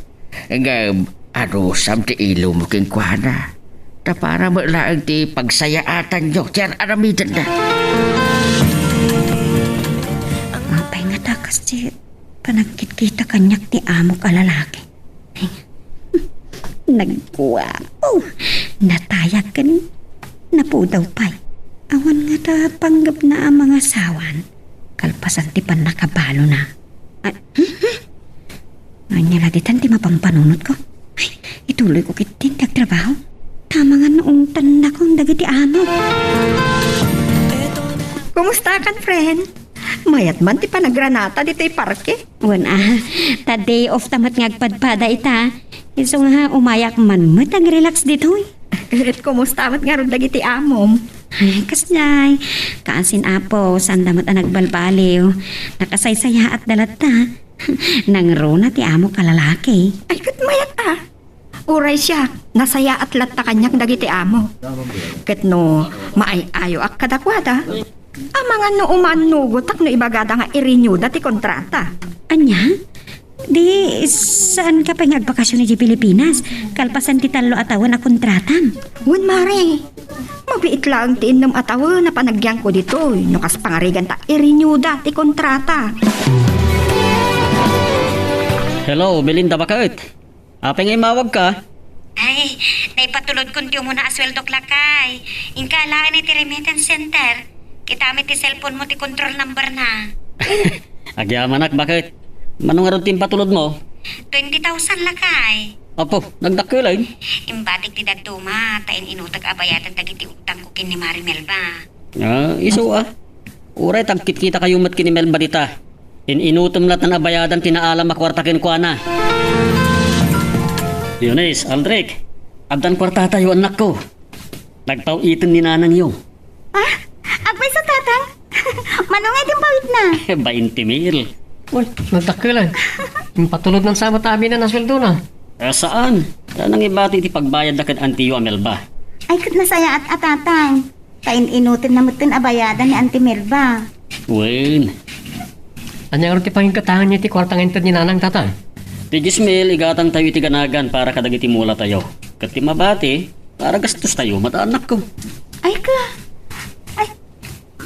Ngem, anusam ti ilomo kenkuana? Ta para met laeng ti pagsayaatanyo ti ar-aramidenna. Apay ngata kas ti panagkitkita kaniak ti amok a lalaki? Nagguapo, natayag ken napudaw pay. Awan ngata panggepna a mangasawan, kalpasan ti pannakabalona. Ah, hmm, hmm. Ania la ditan ti mapampanunotko? Ay, ituloyko ketdin ti agtrabaho. Ta amangan no ungtannakon dagiti amo. Kumustakan, friend? Mayat man ti panagranata ditoy parke. Wen, a, ta day off ta met nga agpadpada ita. Isu nga umayak man met agrelax ditoy. Ket kumusta met ngarud dagiti amom? Ay, kasdiay. Kaasin, Apo, saanda met a nagbalbaliw. Nakasaysayaatda latta. Nangruna ti amok a lalaki. Ay, ket mayat a. Uray siak, nasayaat latta kaniak dagiti amo. Ket no maay-ayoak kadakuada, amangan no umannugotak no ibagada nga i-renewda ti kontrata. Ania? Di saanka pay nga agbakasyon idiay Pilipinas, kalpasan ti tallo a tawen a kontratam? Wen, mare. Mabiit laeng ti innem a tawen a panagyanko ditoy, no kas pangarigan ta i-renewda ti kontrata. Hello, Belinda, baket? Apay nga immawagka? Ay, naipatulodkon ti umuna a sueldok, lakay. Inka laeng iti remittance center. Kitam iti cellphone mo ti control number na. Agyamanak, baket? Mano ngarud ti impatulodmo? Twenty thousand, lakay. Apo, nagdakkel, ay. Imbatik ti dadduma, ta in-inutek a bayadan dagiti utangko ken ni Mari Melba. Ah, isu a. Uray tagkitkitakayo met ken ni Melba dita. In-inutem latta a bayadan ti naalam a kuarta kenkuana. Eunice, Aldric, addan kuartatayo, annakko. Nagpaw-iten ni nanangyo. Ah? Agpayso, Tatang? Mano nga iti impawitna? Bainte mil. Uy, nagdakkel, ay. Impatulodnan sa met amin a sueldona. Ah, saan? Ta nangibati iti pagbayadda ken antiyo a Melba. Ay, ket nasayaat a, Tatang. Ta in-inutenna metten a bayadan ni Auntie Melba. Wen. Ania ngarud ti panginkataenyo iti kuarta nga inted ni Nanang, Tatang? Ti dies mil igatangtayo iti ganagan para kadagiti mulatayo. Ket ti mabati, para gastostayo met, annakko. Ay ka. Ay,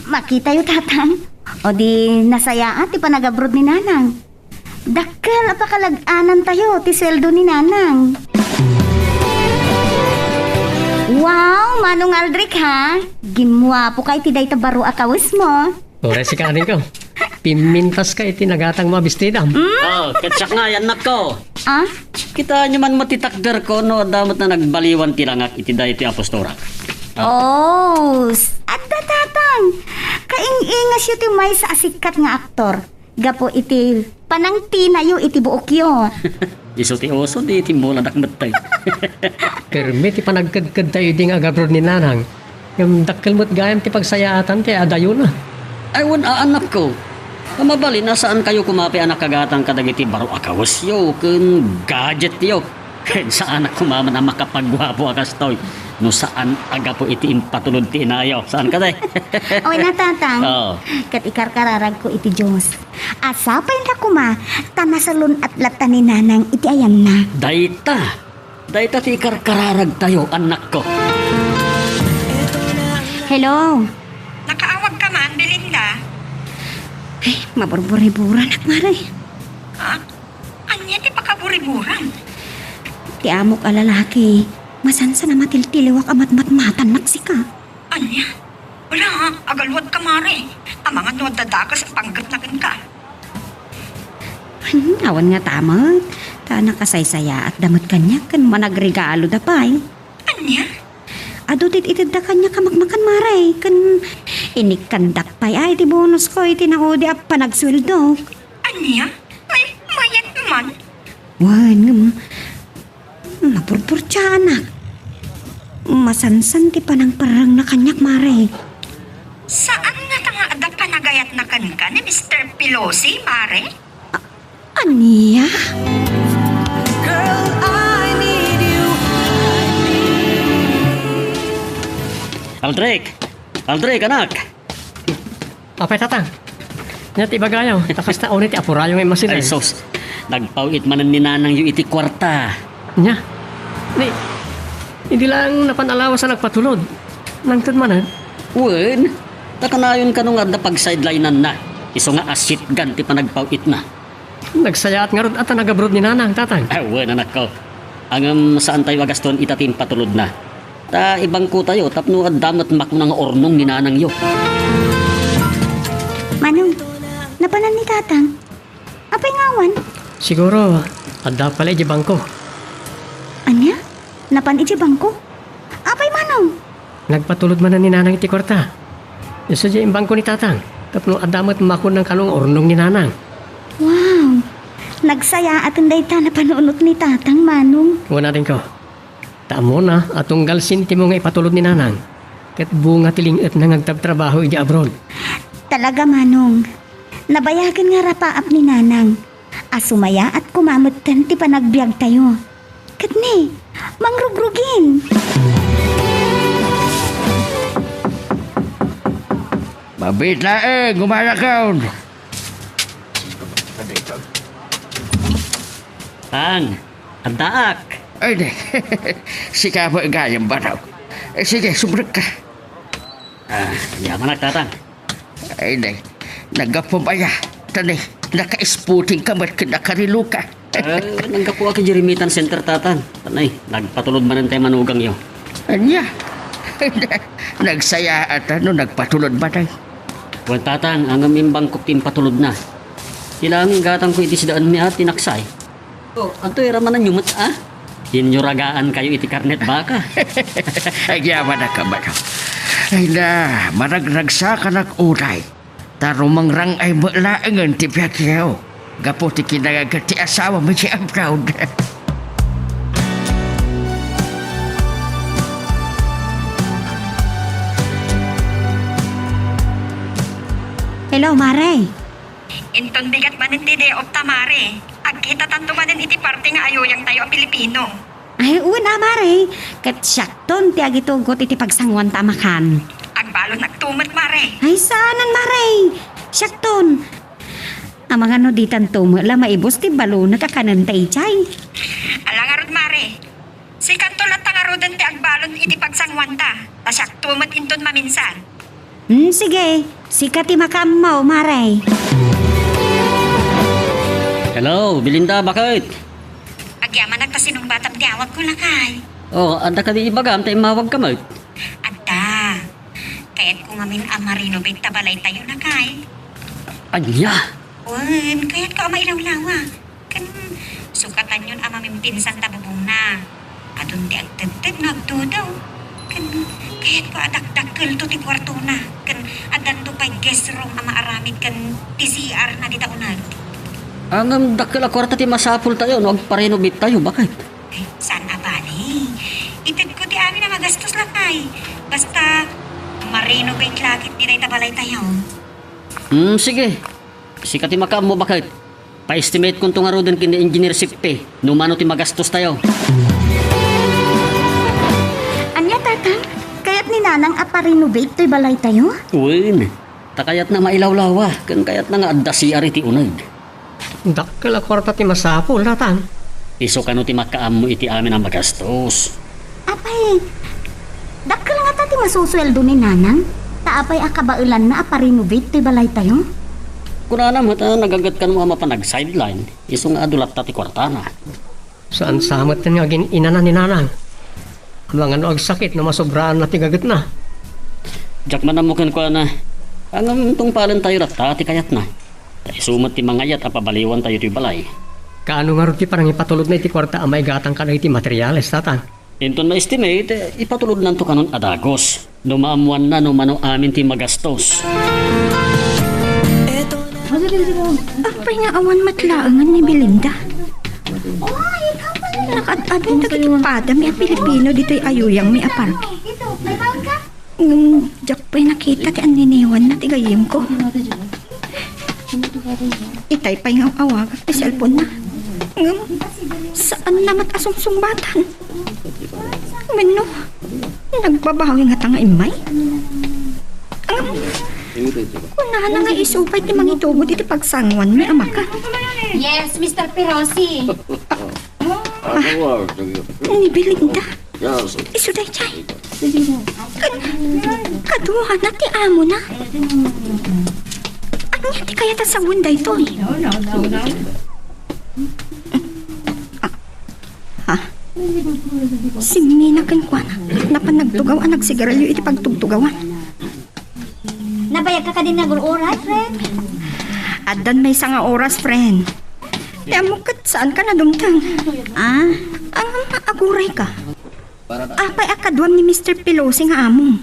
makitayo, Tatang. O di nasayaat ti panagabroad ni Nanang. Dakkel a pakalag-anantayo ti sueldo ni Nanang. Wow, Manong Aldric, ha? Gimmuapoka iti dayta baro a kawesmo. Uray sika, adingko. Pimmintaska iti nagatangmo a bestidam. Hmm? Oh, ket siak nga, annakko. Ah? Kitaenyo man met ti takderko no adda met a nagbaliwan ti langak iti daytoy a postorak. Ah. Oh, s-, adda, Tatang. Kaing-ingasyo ti maysa a sikat nga aktor. Gapu iti panangtinayo iti buokyo. Isu ti uso, di iti muladak mettay. Permi ti panagkedkedtayo idi nga agabroad ni Nanang. Ngem dakkel met gayam ti pagsayaatan ti adayona. Ay, wen, annakko. Mabalin a saankayo koma pay a nakagatang kadagiti baro a kawesyo ken gadgetyo. Ken saanak koma met a makapagguapo a kastoy no saan a gapu iti impatulod ti inayo. Saan kadi? Oy, na, Tatang. Oo. Ket ikarkararagko iti Dios. Sapay la koma, ta nasalun-at latta ni Nanang iti ayanna. Dayta. Dayta ti ikarkararagtayo, annakko. Hello. Nakaawagka man, Belinda? Ay, maburburiburan, Mare. Ah, ania ti pakaburiburam? Ti amok a lalaki, masansan a matiltiliwak a matmatmatannak sika. Ania? Ala, agaluatka, Mare. Amangan no adda dakes a panggepna kenka. Hmm, awan ngata met. Ta nakasaysayaatda met kaniak ken managregaloda pay. Ania? Adu ti itedda kaniak a makmakan, Mare, ken inikkandak pay ay ti bonusko iti naudi a panagsueldok. Ania? Ay, mayat man. Wen, ngem, mapurpurtiaanak. Masansan ti panangparrengna kaniak, Mare. Saan ngata nga adda panagayatna kenka ni Mister Pelosi, Mare? A-, ania? Aldrich! Aldrich, anak! Apay, Tatang. Ania ti ibagayo? Ta kasta unay ti apurayo nga immasideg. Ay, sus. Nagpaw-it manen ni nanangyo iti kuarta. Ania? Ni, idi laeng napan a lawas a nagpatulod. Nangted manen? Wen. Ta kanayon kano nga adda pagsidelinenna. Isu nga asitgan ti panagpaw-itna. Nagsayaat ngarud a ta nag-abroad ni nanang, Tatang. Ah, wen, anakko. Ngem saantayo a gastoen ita ti impatulodna. Ta ibangkotayo tapno adda met makuna nga urnong ni nanangyo. Manong, napanan ni Tatang? Apay nga awan? Siguro, adda pay la idiay bangko. Ania? Napan idiay bangko? Apay, Manong? Nagpatulod manen ni Nanang iti kuarta. Isu diay imbangko ni Tatang. Tapno adda met makuna nga urnong ni Nanang. Wow! Nagsayaaten dayta napanunot ni Tatang, Manong. Wen, adingko. Ta ammona a tunggal sentimo nga ipatulod ni Nanang, ket bunga ti ling-etna nga agtabtrabaho idiay abroad. Talaga, Manong. Nabayagen nga rapaap ni Nanang a sumayaat koma metten ti panagbiagtayo. Ket ni, mangrugrugin. Mabiit laeng, umayakon. Tang, addaak. Ay, di. Sika met gayam, Manong. Eh, sige, sumrekka. Ah, yamanak, Tatang. Ay, di. Naggapu aya. Ta ni, naka-sporting ka met ken nakariloka. Ah, naggapuak idiay remittance center, Tatang. Tanay, nagpatulod manen ti manugangyo. Ania? Nagsayaat no nagpatulod manen. Wen, Tatang, ngem imbangkok ti impatulodna. Ti la met gatangko iti sidaenmi a tinaksay. Oh, adtoy ramananyo met, a? Inyo ragaankayo iti karnet baka. Agyamanak, Manong. Ay na, managragsakanak unay. Ta rumangrang-ay met laengen ti biagyo. Gapu ti kinangaget ti asawam idiay abroad. Hello, Mare. Inton bigat manen ti day off ta, Mare, agkitatanto manen iti parte nga ayuyangtayo a Pilipino. Ay, wen a, Mare. Ket siakton ti agitugot iti pagsanguanta a makan. Agbalon agtumet, Mare. Ay, saanen, Mare. Siakton. Amangan no ditanto met la maibus ti balonek a kanenta idiay. Ala ngarud, Mare. Sikanto latta ngaruden ti agbalon iti pagsanguanta, ta siakto met inton maminsan. Hmm, sige. Sika ti makaammo, Mare. Hello, Belinda, baket? Agyamanak ta sinungbatam ti awagko, lakay. Oh, adda kadi ibagam ta immawagka met? Adda. Kayatko ngamin a ma-renovate ta balaytayo, lakay. Ania? Wen, kayatko a mailawlawa. Ken sukatanyon a mamimpinsan ta bubongna. Adun ti agtedted no agtudo. Ken kayatko a dakdakkelto ti kuartona. Ken addanto pay guest room a maaramid ken ti C R na dita uneg. Ngem dakkel a kuarta ti masapultayo no agpa-renovate tayo, baket? Ay, saan a bale. Itedko ti amin a magastos, lakay. Basta, ma-renovate la ketdi dayta balaytayo. Hmm, sige. Sika ti makaammo, baket. Pa-estimatekonto ngaruden ken ni Engineer Sippi no mano ti magastostayo. Ania, Tatang? Kayat ni Nanang a pa-renovate toy balaytayo? Wen, ta kayatna mailawlawa, ken kayatna nga adda C R iti uneg. Dakkel a kuarta ti masapul, Tatang. Isu kano ti makaammo iti amin a magastos. Apay, dakkel ngata ti masusueldo ni Nanang? Ta apay a kabaelanna a pa-renovate toy balaytayo? Kunana met a nagaget kano a mapan ag-sideline, isu nga adu latta ti kuartana. Saan sa met nga agin-inana ni Nanang? Amangan no agsakit no masobraanna ti gagetna. Diak man ammo kenkuana. Ngem tungpalentayo latta ti kayatna. Ta isu met ti mangayat a pabaliwantayo ti balay. Kaano ngarud ti panangipatulodna iti kuarta a maigatang kadagiti materials, Tatang? Inton ma-estimate, ipatulodnanto kanon a dagus. No maammoanna no mano amin ti magastos. Apay nga awan met laengen ni Belinda? Nakaad-adun dagiti padami a Pilipino ditoy ayuyangmi a parke. Ngem diak pay nakita ti anniniwanna ti gayyemko. Itay pay nga awagak ti cellphone-na. Ngem saanna met a sungsungbatan. Wenno, nagbabawi ngata nga immay? Ngem kunana nga isu pay ti mangitugot iti pagsanguanmi a maka. Yes, Mister Pirosi. Ni Belinda. Isu daydiay. Kad-, kaduana ti amona. Ania ti kayat a sawen daytoy? Ah, ha? Simmina kenkuana. Napan nagtugaw a nagsigarilio iti pagtugtugawan. Nabayagka kadin nga agur-uray, friend? Addan maysa nga oras, friend. Ti ammok ket saanka nadumteng. Ah? Ang aguray ka. Apay a kaduam ni Mister Pelosi nga amo?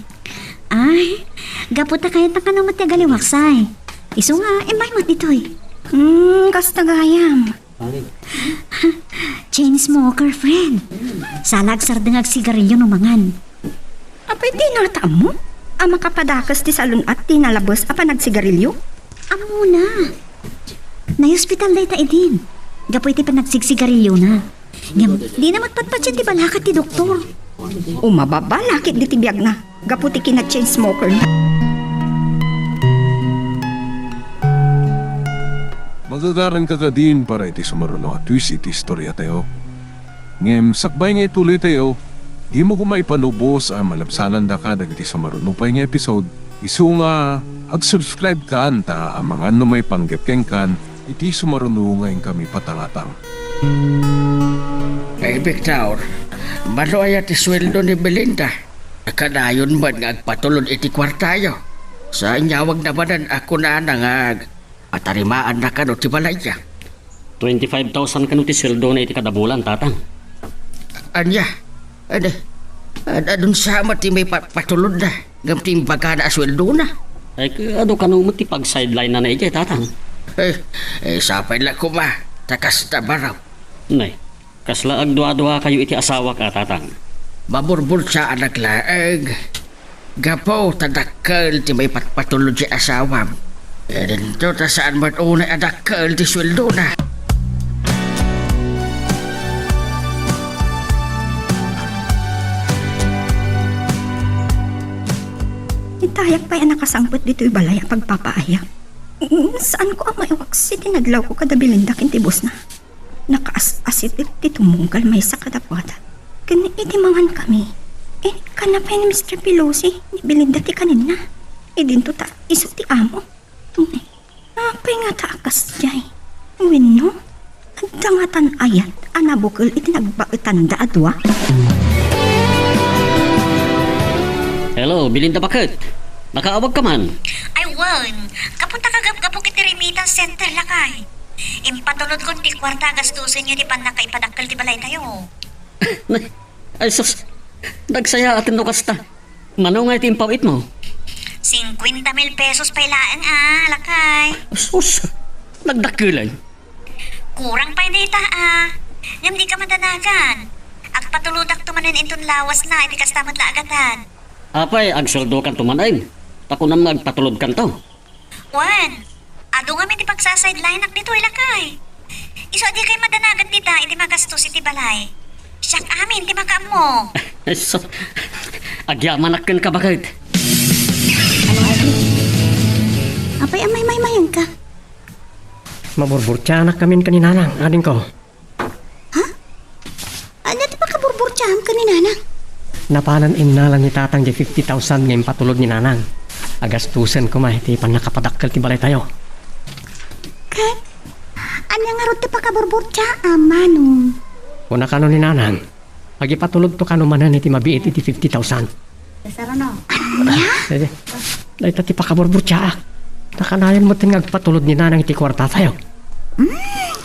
Ay, gapu ta kayatna kano met ti agaliwaksay. Isu nga, immay met ditoy. Hmm, kasta gayam. Chain smoker, friend. Saan la agsardeng agsigarilio no mangan. Apay, dina ngata ammo a makapadakes ti salun-at ti nalabes a panagsigarilio? Ammona. Naiospital dayta idin. Gapu iti panagsigsigariliona. Ngem, dina met patpatien ti balakat ti doktor. Umababa la ketdi ti biagna gapu ti kina-chain smoker-na. Magagaranka kadin para iti sumaruno a twist iti istoriatayo. Ngem sakbay nga ituloytayo, dimo koma ipalubos a malabsanandaka dagiti sumaruno pay nga episode, isu nga ag-subscribe kan ta amangan no maipanggep kenkan iti sumaruno nga inkami patangatang. Ay, Victor, mano aya ti sueldo ni Belinda? Kanayon met nga agpatulod iti kuartayo. Sa inyawagna manen a kunana nga ag-, atarimaanna kano ti balayda. Twenty-five thousand kano ti sueldona iti kada bulan, Tatang. Ania? Ania? Ad-, adun sa met ti maipatpatulodna ngem ti imbagana a sueldona? Ay, adu kano met ti pag-sideline-na idiay, Tatang? Eh, eh, sapay la koma, ta kasta baro. Nay, kasla agduaduakayo iti asawak a, Tatang? Maburburtsaanak laeng. Gapu ta dakkel ti maipatpatulod ti asawam. Idinto ta saan met unay a dakkel ti sueldona. Itayak pay a nakasangpet ditoy balay a pagpapaayak. Mm, saanko a maiwaksi ti nadlawko kada Belinda ken ti bosna. Nakaas-asit ti tumunggal maysa kadakuada. Ken iti mangankami, inikkanna pay ni Mister Pelosi ni Belinda ti kaninna. Idinto ta isu ti amo. Apay ngata a kasdiay? Wenno, adda ngatan ayat a nabukel iti nagbaetanda a dua? Hello, Belinda, baket? Nakaawagka man? Ay, wen. Gapu ta kagapgapok iti remittance center, lakay. Impatulodkon ti kuarta a gastusenyo iti pannakaipadakkel ti balaytayo. Ay, sus. Nagsayaaten no kasta. Mano nga iti impaw-itmo? Singkuenta mil pesos pay laeng a, lakay. Sus. Nagdakkelan. Kurang pay dayta a. Ngem dika madanagan. Agpatulodakto manen inton lawasna iti kasta met la a gatad. Apay, agsueldokanto manen? Ta kunam nga agpatulodkanto. Wen, adu ngamin ti pagsa-sideline-ak ditoy, lakay. Isu a dikay madanagan dita iti magastos iti balay. Siak amin ti makaammo. Sus, agyamanak kenka, baket. Apay a maymaymayanka? Maburburtianak ngamin ken ni Nanang, adingko. Ha? Ania ti pakaburburtiam ken ni Nanang? Napanan innala ni Tatang di fifty thousand nga impatulod ni Nanang. Agastusen koma iti pannakapadakkel ti balaytayo. Ket ania ngarud ti pakaburburtiam, Manong? Kuna kano ni Nanang, agipatulodto kano manen iti mabiit iti fifty thousand. Ania? Dayta ti pakaburburtiaak. Nakanayon met nga agpatulod ni Nanang iti kuartatayo. Mm,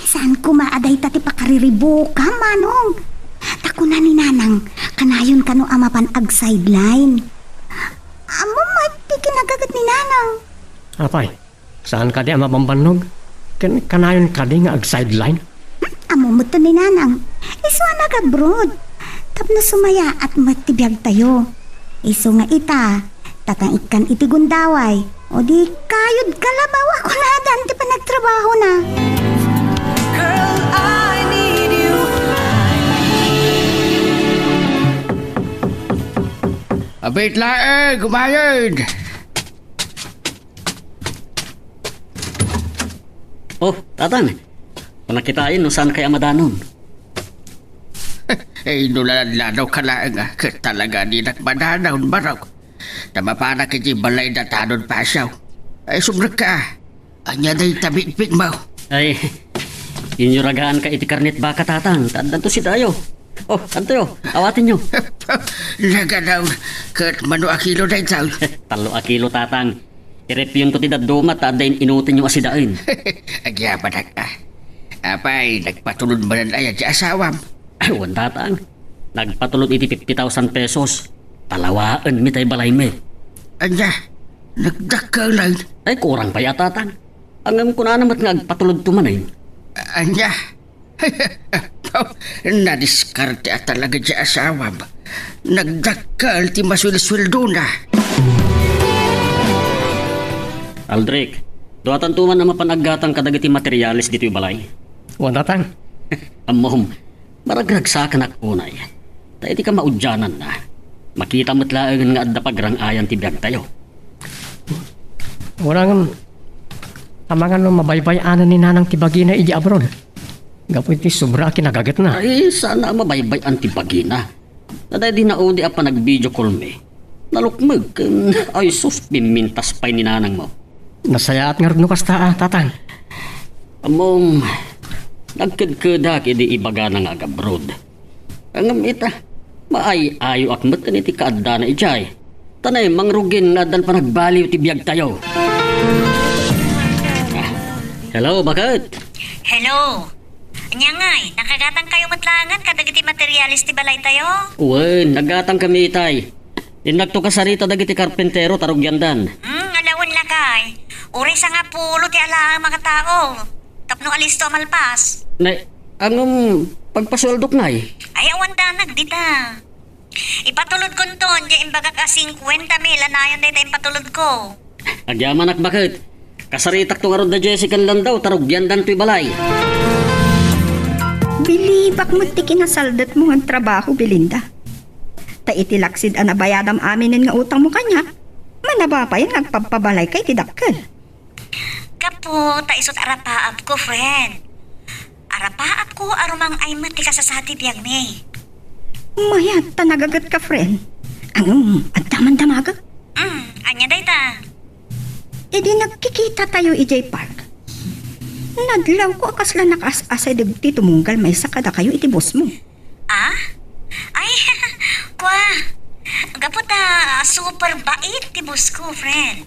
sa Saan koma a dayta ti pakariribukam, Manong. Ta kuna ni Nanang, kanayon kano a mapan ag-sideline. Ammom met ti kinagaget ni Nanang. Apay, saan kadi a mabambannog? Ken kanayon kadi nga ag-sideline? Hmm, ammom met ni Nanang. Isu a nag-abroad. Tapno sumayaat met ti biagtayo. Isu nga ita, tatang ikkan iti gundaway. O di kayod kalabaw a kunadan ti panagtrabahona. Girl, I need you. Abit laeng, kumayod! Oh, Tatang. Panakitaen no saan kay a madanon. Eh, no naladladaw ka laeng, ah, ket talaga dinak madanon, barok. Ta mapanak iti balay da tanon pasiaw. Ay, sumrekka, ah. Ania dayta bitbitmo? Ay, inyuragaanka iti karnet baka, Tatang. Ta addanto sidayo. Oh, adtoyo, awatenyo. Naganaw, ket mano a kilo daytoy? Tallo a kilo, Tatang. Irepyonto ti dadduma ta adda in-inutenyo a sidaen. Agyamanak, ah. Apay, nagpatulod manen aya ti asawam? Ay, wen, Tatang. Nagpatulod iti fifty thousand pesos. Talawaenmi tay balaymi. Ania? Nagdakkelen? Ay, kurang pay a, Tatang. Ngem kunana met nga agpatulodto manen. Ania? Nadiskarte a talaga ti asawam. Nagdakkel ti masuelsueldona. Aldric, duatanto man a mapan aggatang kadagiti materiales ditoy balay. Wen, Tatang. Ammom, maragragsakanak unay. Ta iti kamaudiananna, makita met laengen nga adda pagrang-ayan ti biagtayo. Wen, ngem, amangan no mabaybay-anan ni Nanang ti bagina idiay abroad. Gapu iti sobra a kinagagetna. Ay, saan a mabaybay-an ti bagina. Ta daydi naudi a panag-video call mi, nalukmeg ken, ay sus, pimmintas pay ni nanangmo. Nasayaat ngarud no kasta, a, Tatang. Ammom, nagkedkedak idi ibagana nga agabroad. Ngem ita, maay-ayoak met iti kaaddana idiay. Ta naimmangrugin nga addan panagbaliw ti biagtayo. Ah, hello, baket? Hello. Ania ngay, nakagatangkayo met laengen kadagiti materiales ti balaytayo? Wen, naggatangkami itay. Innakto kasarita dagiti karpentero ta rugiandan. Hmm, alawen lakay. Uray sangapulo ti alaem a katao. Tapno alisto a malpas. Nay, ngem pagpasueldok, nay? Ay, awan danag dita. Ipatulodkonton, diay imbagak a singkuenta mil a nayon dayta impatulodko. Agyamanak, baket. Kasaritakto ngarud da Jessie ken Landau ta rugiandan toy balay. Bilibak met ti kinasaldetmo nga agtrabaho, Belinda. Ta iti laksid a nabayadam aminen nga utangmo kaniak, manaba pay nga agpabpabalayka iti dakkel. Gapu ta isut' arapaapko, friend. Arapaapko a rumang-ay met ti kasasati biagmi. Mayat ta nagagetka, friend. Ngem, adda man damagek? Hmm, ania dayta? Idi nagkikitatayo idiay park, nadlawko a kasla nakaas-asideg ti tumunggal maysa kadakayo iti bossmo. Ah? Ay, kua. Gapu ta super bait ti bossko, friend.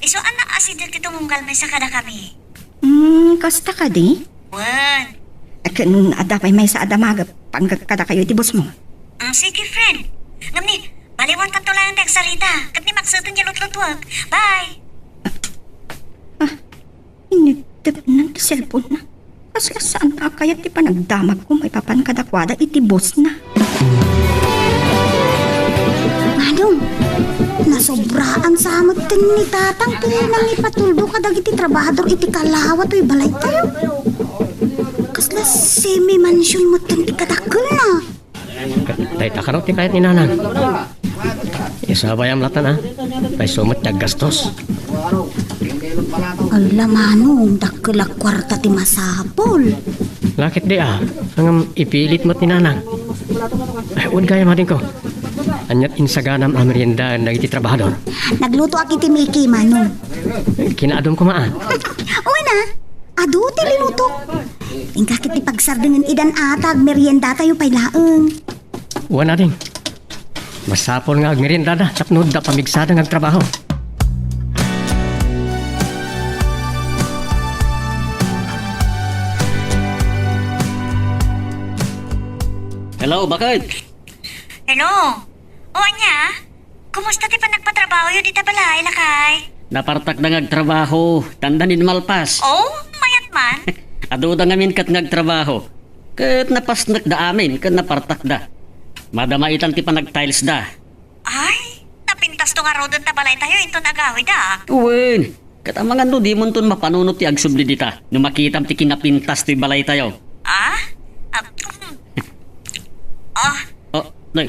Isu a naasideg ti tumunggal maysa kadakami. Hmm, kasta kadi? Wen. Ket no adda pay maysa a damagek, panggep kadakayo iti bossmo. Mm, sige, friend. Ngem ni, baliwantanto laeng ti agsarita. Ket ni, makseten ti lutlutuek. Bye. Ah, Initdepnan ti cellphone-na. Kasla saan a kayat ti panagdamagko maipapan kadakuada iti boss-na. Manong, nasobraan sa met ni Tatang ti nangipatuldo kadagiti trabahador iti kalawa toy balaytayo. Kasla semi-mansion met ti kadakkelna. Ket dayta kano ti kayat ni Nanang? Isabayam latta, a? Tay isu met ti aggastos. Alla, Manong, dakkel a kuarta ti masapul. Lakit di, a? Ngem ipilit met ni Nanang. Ay, wen gayam, adingko. Aniat insaganam a meriendaen dagiti trabahador? Naglutoak iti Mickey, Manong. Kinaadum koma, a? Wen a, adu ti linutok. Inka ket ti pagsardengen idan a ta agmeriendatayo pay laeng. Wen, ading. Masapul nga agmeriendada tapno adda pamigsa nga agtrabaho. Hello, bakit? Hello. O, ania? Kumusta ti panagpatrabahoyo dita balay, lakay? Napartakda nga agtrabaho, tanda nin malpas. O, mayat man. Aduda ngamin ket nga agtrabaho. Ket napasnekda amin, ket napartakda. Madama itan ti panagtilesda. Ay, napintasto ngaruden ta balaytayo inton agawid, a? Wen, ket amangan no dimonton mapanunot ti agsubli dita, no makitam ti kinapintas toy balaytayo. Ah? Ah, mm. Ah, Oh, nay.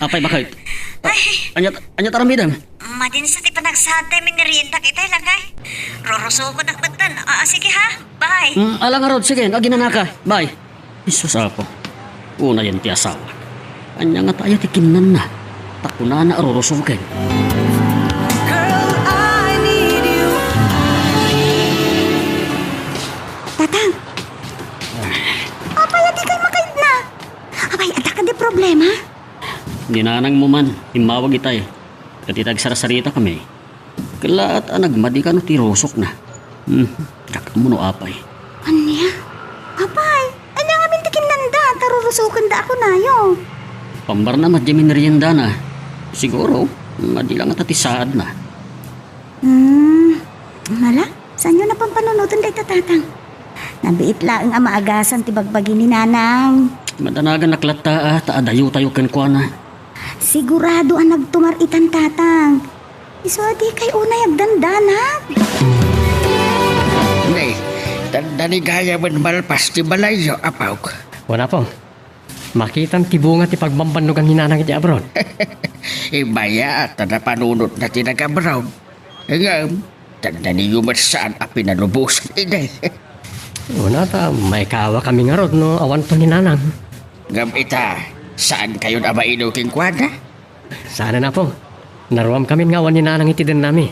Apay, bakit? Ay. Ania, ania ti aramidem? Madinsa ti panagsaad tay merienda ita, lakay. Rurusokonak metten. Ah, ah, sige ha. Bye. Mm, ala ngarud, sige, aginanaka. Bye. Jesus, Apo. Unayen ti asawa. Ania ngata aya ti kinnanna? Ta kunana a rurusoken. Girl, I need you. Tatang! Apay a dikay makaidna? Apay, adda kadi problema? Ni nanangmo man, immawag itay. Ket ita agsarsaritakami. Kellaat a nagmadi kano ti rusokna. Hmm, diak ammo no apay. Ania? Apay, ania ngamin ti kinnanda ta rurusokenda a kunayo? Pambarna met diay meriendana. Siguro, madi la ngata ti saadna. Hmm, ala, saanyo napampanunoten dayta, Tatang? Nabiit laeng a maagasan ti bagbagi ni Nanang. Madanaganak latta a ta adayotayo kenkuana. Sigurado a nagtumar itan, Tatang. Isu a dikay unay agdandanag. Nay, tanda ni gayamen malpas ti balayyo, Apo. Wen, Apo. Makitam ti bunga ti pagbambannogan ni Nanang iti abroad. Immay a ta napanunotna ti nag-abroad. Ngem, tanda niyo met saan a pinalubosan idi. Una ta, maikawakami ngarud no awanto ni Nanang. Ngem ita, saankayon a mailiw kenkuana? Saanen, Apo. Naruamkamin nga awan ni Nanang iti dennami.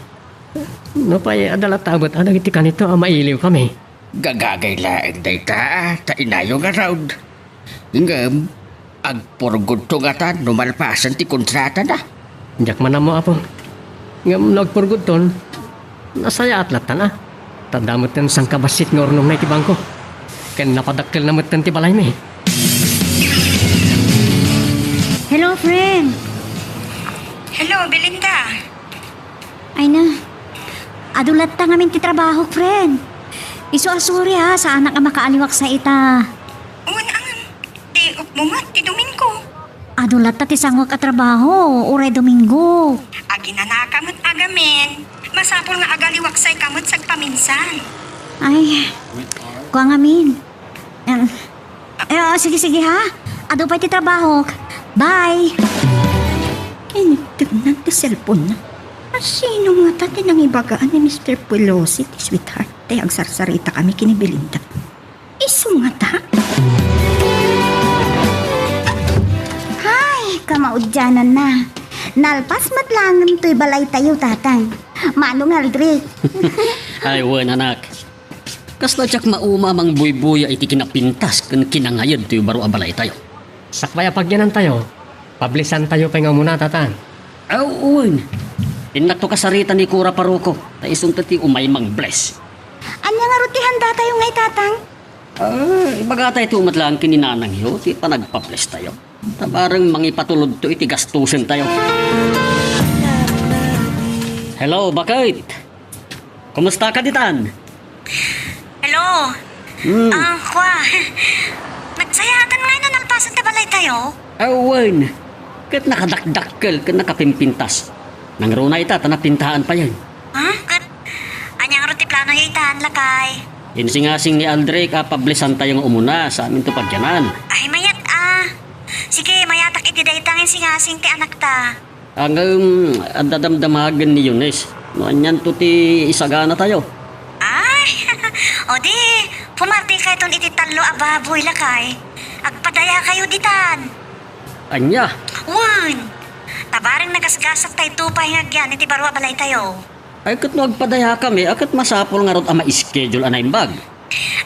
Nupay adda latta met a dagiti kanito a mailiwkami. Gagagay laeng dayta, ta inayo ngarud. Ngem, agpurgodto ngata no malpasen ti kontratana. Diak man ammo, Apo. Ngem no agpurgodton, nasayaat lattan a. Ta adda metten sangkabassit nga urnongna iti bangko. Ken napadakkelna metten ti balaymi. Hello, friend. Hello, Belinda. Ay na. Adu latta ngamin ti trabahok, friend. Isu a sorry ha, saanak a makaaliwak sa ita. Wen, ang ti upmo met ti Domingo. Adu latta ti sangoek a trabaho, uray Domingo. Aginanaka met agamin. Masapul nga agaliwaksayka met sagpaminsan. Ay, kua ngamin. Em, eh, oh, sige, sige, ha? Adu pay ti trabahok. Bye. Kinitdegnan ti cellphone-na. Asino ngata ti nangibagaan ni Mister Pelosi ti sweetheart? Tay agsarsaritakami ken ni Belinda. Isu ngata? Hay, kamaudiananna. Nalpas met laengen toy balaytayo, Tatang. Manong Aldrich. Ay, wen, anak. Kasla diak mauma a mangbuybuya iti kinapintas ken kinangayed toy baro a balaytayo. Sakbay a pagyanantayo, pablisantayo pay nga umuna, Tatang. Aw, wen. Innakto kasarita ni Kura Paroko, ta isunto ti umay mangbles. Ania ngarud ti handatayo ngay, Tatang? Ah, ibagatayto met laeng ken ni Nanangyo ti panagpablestayo. Ta bareng mangipatulodto iti gastosentayo. Hello, bakit? Kumusta ka ditan? Hello. Hmm. Ah, kua. Nagsayaatan ngay no nalpasen ti balaytayo? Awan. Ket nakadakdakkel ket nakapimpintas. Nangruna ita ta napintahan payen. Ha? Ket ania ngarud ti planoyo itan, lakay? Insingasing ni Aldrich a pablisantayo nga umuna, sa aminto pagyanan. Ay, mayat a. Sige, mayatak iti dayta nga insingasing ti anakta. Ngem, adda damdamagen ni Eunice. No anianto ti isaganatayo? Ay, o di, pumartikayton iti tallo a baboy, lakay. Agpadayakayo ditan. Ania? Wen, ta bareng nagasgasattayto pay nga agyan iti baro a balaytayo. Ay, ket no agpadayakami, a ket masapul ngarud a ma-schedule a naimbag.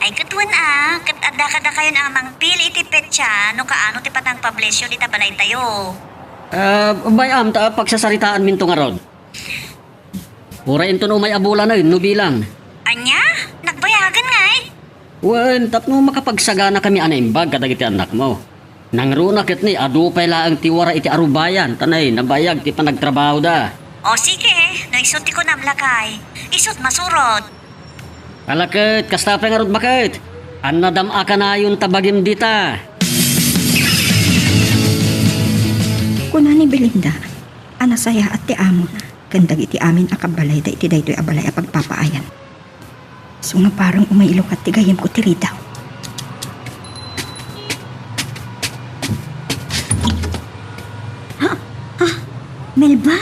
Ay, ket wen a, ket adda kadakayon a mangpili iti petsa no kaano ti panangpablesyo dita balaytayo. Ah, bay-am ta pagsasaritaanminto ngarud. Uray inton umay a bulan, no bilang. Ania? Nagbayagen ngay? Wen, tapno makapagsaganakami a naimbag kadagiti annakmo. Nangruna ket ni, adu pay laeng ti wara iti arubayan, ta nay, nabayag ti panagtrabahoda. O sige, no isu ti kunam, lakay. Isut' masurot. Ala ket, kasta pay ngarud, baket. Annadam a kanayon ta bagim dita. Kuna ni Belinda a nasayaat ti amona ken dagiti amin a kabbalayda iti daytoy a balay a pagpapaayan. Isu nga parang umaylukat ti gayyemko ti ridaw. Ha? Ah, Melba?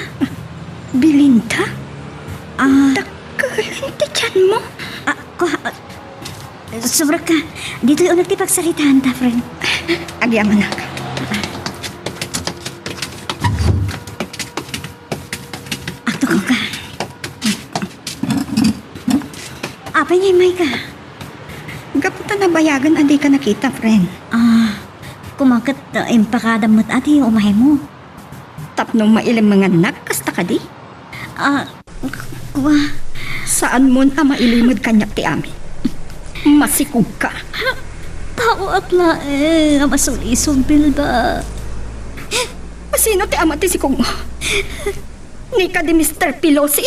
Belinda? Ah. Dakkel ti tianmo? Ah, ko, ah, sobra ka. Ditoy uneg ti pagsaritaanta, friend. Agyamanak. Agtukaw ka. Apay nga immay ka? Gapu ta nabayagen a dika nakita, friend. Ah, kumaket, ah, impakadam met a ti umaymo. Tapno mailimmengannak, kasta kadi? Ah, k-, kua. Saanmon a mailimed kaniak ti amin. Masikog ka. Taoak laeng a masulisog, Melba. Sino ti ama ti sikogmo? Ni kadi Mister Pelosi?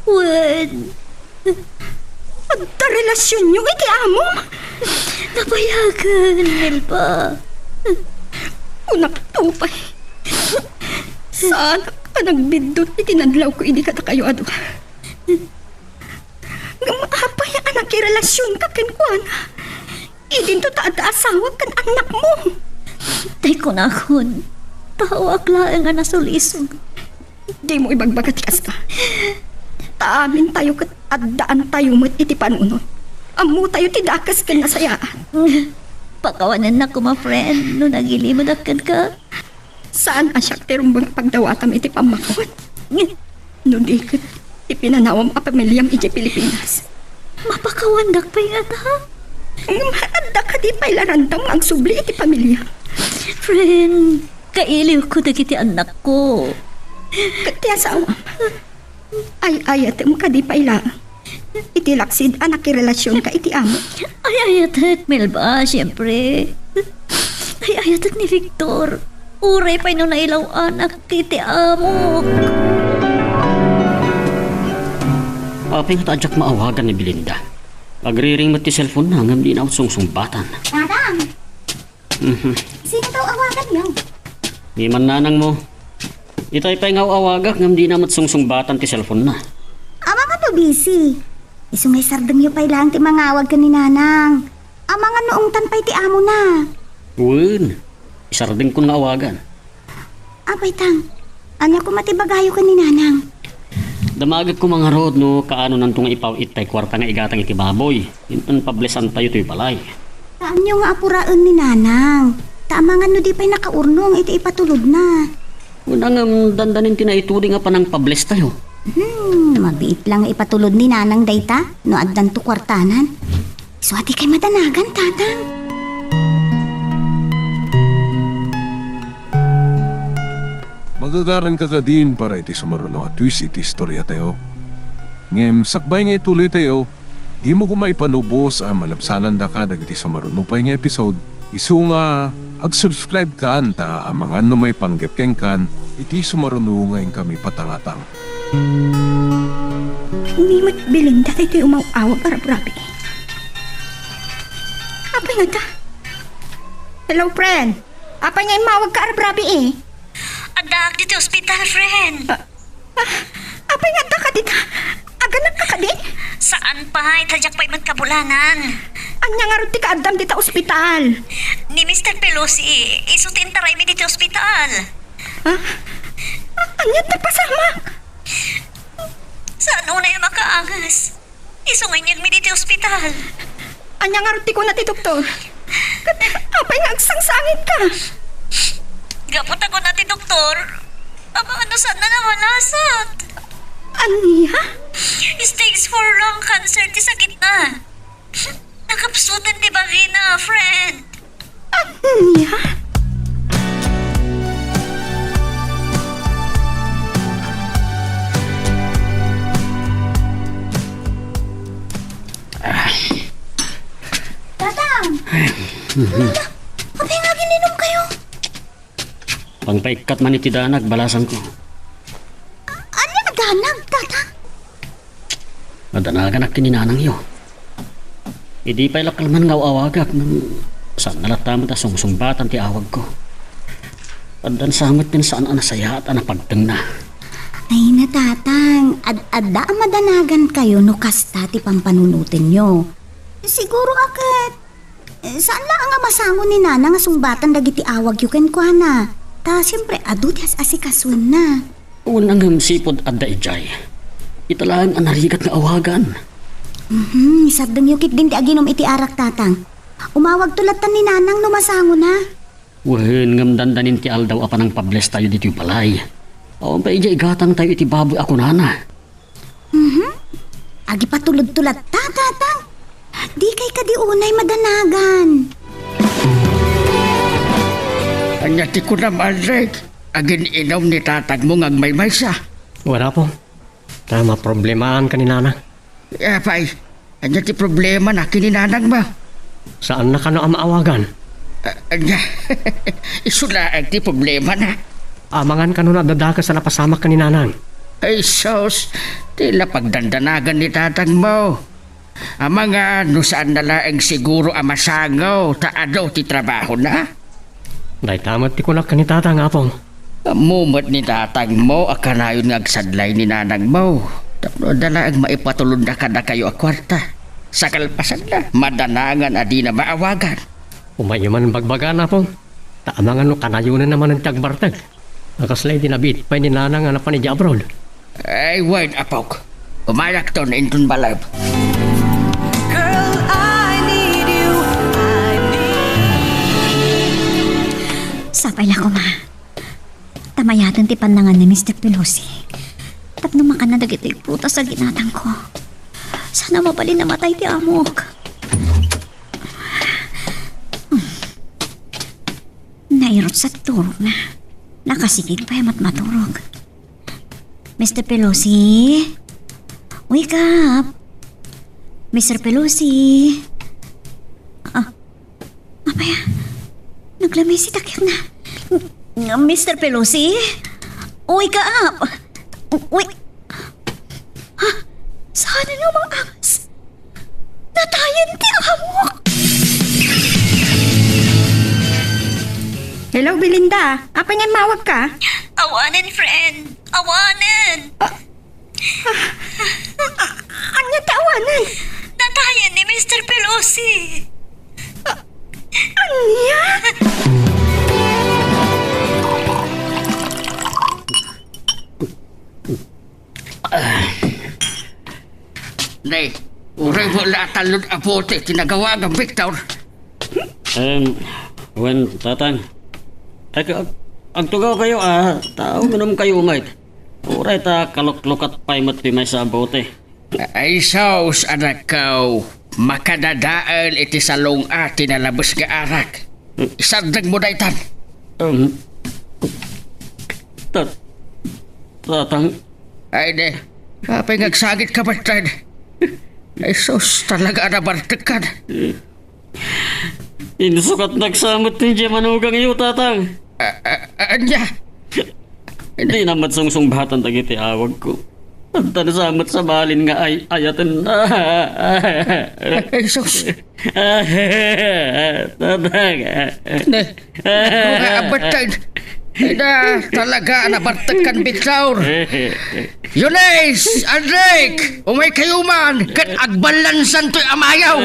Wen. Adda relasionyo iti amom? Nabayagen, Melba. Kunakto pay. Saanak a nagbiddut iti nadlawko idi kadakayo a dua. Ngem apay a nakirelasionka kenkuana? Idinto ta adda asawak ken annakmo. Tay kunakon, taoak laeng a nasulisog. Dimo ibagbaga ti kasta. Ta amintayo ket addaantayo met iti panunot. Ammotayo ti dakes ken nasayaat. Pakawanennak koma, friend, no nagilimedak kenka. Saan a siak ti rumbeng a pagdawatam iti pammakawat. No di ket ti pinanawam a pamiliam idiay Pilipinas. Mapakawandak pay ngata? Ngem adda kadi pay la randam nga agsubli iti pamilia? Friend, kailiwko dagiti annakko. Ket ti asawam? Ay-ayatem kadi pay laeng iti laksid a nakirelasionka iti amo? Ay-ayatek, Melba, siempre. Ay-ayatek ni Victor. Uray pay no nailaw-anak iti amok. Apay ngata a diak maawagan ni Belinda? Agriring met ti cellphone-na ngem dina met sungsungbatan. Tatang! Mhm. Sino daw awaganyo? Ni mannanangmo. Itay pay nga aw-awagak ngem dina met sungsungbatan ti cellphone-na. Amangan no busy. Isu nga isardengyo pay laeng ti mangawag ken ni Nanang. Amangan no ungtan pay ti amona. Wen, isardengkon nga awagan. Apay tang, ania koma ti ibagayo ken ni Nanang? Damagek koma ngarud no kaanonanto nga ipaw-it tay kuarta nga igatang iti baboy, inton pablesantayo toy balay. Saanyo nga apuraen ni Nanang, ta amangan no di pay nakaurnong iti ipatulodna. Kuna ngem dandanin ti naituding a panangpablestayo. Hmm, mabiit la nga ipatulod ni Nanang dayta, no addanto kuartanan. Isu a dikay madanagan, Tatang. Magagaranka kadin para iti sumaruno a twist iti istoriatayo. Ngem sakbay nga ituloytayo, dimo koma ipanubos a malabsanandaka dagiti sumaruno pay nga episode. Isu nga, ag-subscribe kan ta amangan no maipanggep kenkan iti sumaruno nga inkami patangatang. Ni met Belinda daytoy umaw-awag a rabrabii. Apay ngata? Hello, friend. Apay nga immawagka a rabrabii? Addaak ditoy ospital, friend. Ah, ah, apay nga addaka dita? Aganakka kadi? Saan pay, ta diak pay met kabulanan. Ania ngarud ti kaaddam dita ospital? Ni Mister Pelosi, isu ti intaraymi ditoy ospital. Ah? Ah, ania ti pasamak? Saan unay a makaangas? Isu nga inyegmi ditoy ospital. Ania ngarud ti kuna ti doktor? Ket apay nga agsangsangitka? Gapu ta kuna ti doktor, amangan no saanna a malasat. Ania? Stage four lung cancer ti sakitna. Nakapsuten ti bagina, friend. Ania? Tatang! Ay, mhm. Wala, Apay nga agininumkayo? Pangpaikkat man iti danag, balasangko. Ania a danag, Tatang? Nadanaganak ken ni nanangyo. Idi pay la kalman nga aw-awagak, ngem saanna latta met a sungsungbatan ti awagko. Addan sa met ken saan a nasayaat a napagtengna. Ay na, Tatang, ad-, adda a madanagankayo no kasta ti pampanunotenyo. Siguro a ket, eh, saan la nga masango ni Nanang a sungbatan dagiti awagyo kenkuana. Ta, siempre, adu ti as-asikasuenna. Wen, ngem sipud adda idiay, ita laeng a narigat nga awagan. Mhm, isardengyo ketdin ti aginum iti arak, Tatang. Umawagto latta ni Nanang no masangona. Wen, ngem dandanin ti aldaw a panangpablestayo ditoy balay. Awan pay idiay igatangtayo iti baboy a kunana. Mhm. Agipatulodto latta, Tatang. Dikay kadi unay madanagan. Ania ti kunam, Aldrich? Agin-inum ni tatangmo nga agmaymaysa? Wen, Apo. Ta maproblemaanka ni Nanang. Apay, ania ti problemana ken ni nanangmo? Saanna kano a maawagan. Ah, ania? Isu laeng ti problemana. Amangan kano no adda dakes a napasamak ken ni Nanang. Ay, sus, ti la pagdandanagan ni tatangmo. Amangan no saanna laeng siguro a masango ta adu ti trabahona. Dayta met ti kunak ken ni Tatang, Apong. Ammo met ni tatangmo a kanayon nga agsadlay ni nanangmo tapno adda laeng maipatulodna kadakayo a kuarta. Sa kalpasanna, madanangan a dina maawagan. Umayyo man bagbagaan, Apong. Ta amangan no kanayonenna manen ti agbartek. Nakaslay ti nabiit pay ni Nanang a napan idiay abroad. Ay, wen, apok. Umayakton inton balay. Girl, I need you. I need. Sapay la koma. Ta mayaten ti pannangan ni Mister Pelosi. Tapno makanna dagitoy prutas a ginatangko. Sana mabalin a matay ti amok. Nairutsa ti turogna. Nakasigig pay met maturog. Mister Pelosi? Wake up! Mister Pelosi? Ah, apay a? Naglamisi ti akiekna. Mister Pelosi? Wake up! Wake. Ha? Saan nga mangangas? Natayen ti amok! Hello, Belinda. Apay nga immawagka? Awanen, friend. Awanen! Ah, ah, ah, ania ti awanen? Natayen ni Mister Pelosi. Ah, ania? Nay, uray mo la talon a bote ti nagawagam, Victor. Em, wen, Tatang. Ag-, ag-, agtugawkayo, a, ta uminumkayo met. Uray ta kaluklukat pay met ti maysa a bote. Ay, sus, anakko, makadadael iti salong-a ti nalabes nga arak. Isardengmo daytan. Em, ta-, Tatang, Ay, ne. Apay nga agsagitka, Bertrand? Ay, sus, talaga a nabartekkan. Insukatnak sa met ti manugangyo, Tatang. A-, a-, a-, ania? Dina met sungsungbatan dagiti awagko. Adda sa met sa balin nga ay-ayaten. Ay, sus. Tatang. Ne, Nga abatten. Ida, talaga a nabartekkan, Victor. Eunice, Aldrich, umaykayo man, ket agballansantoy a mayaw.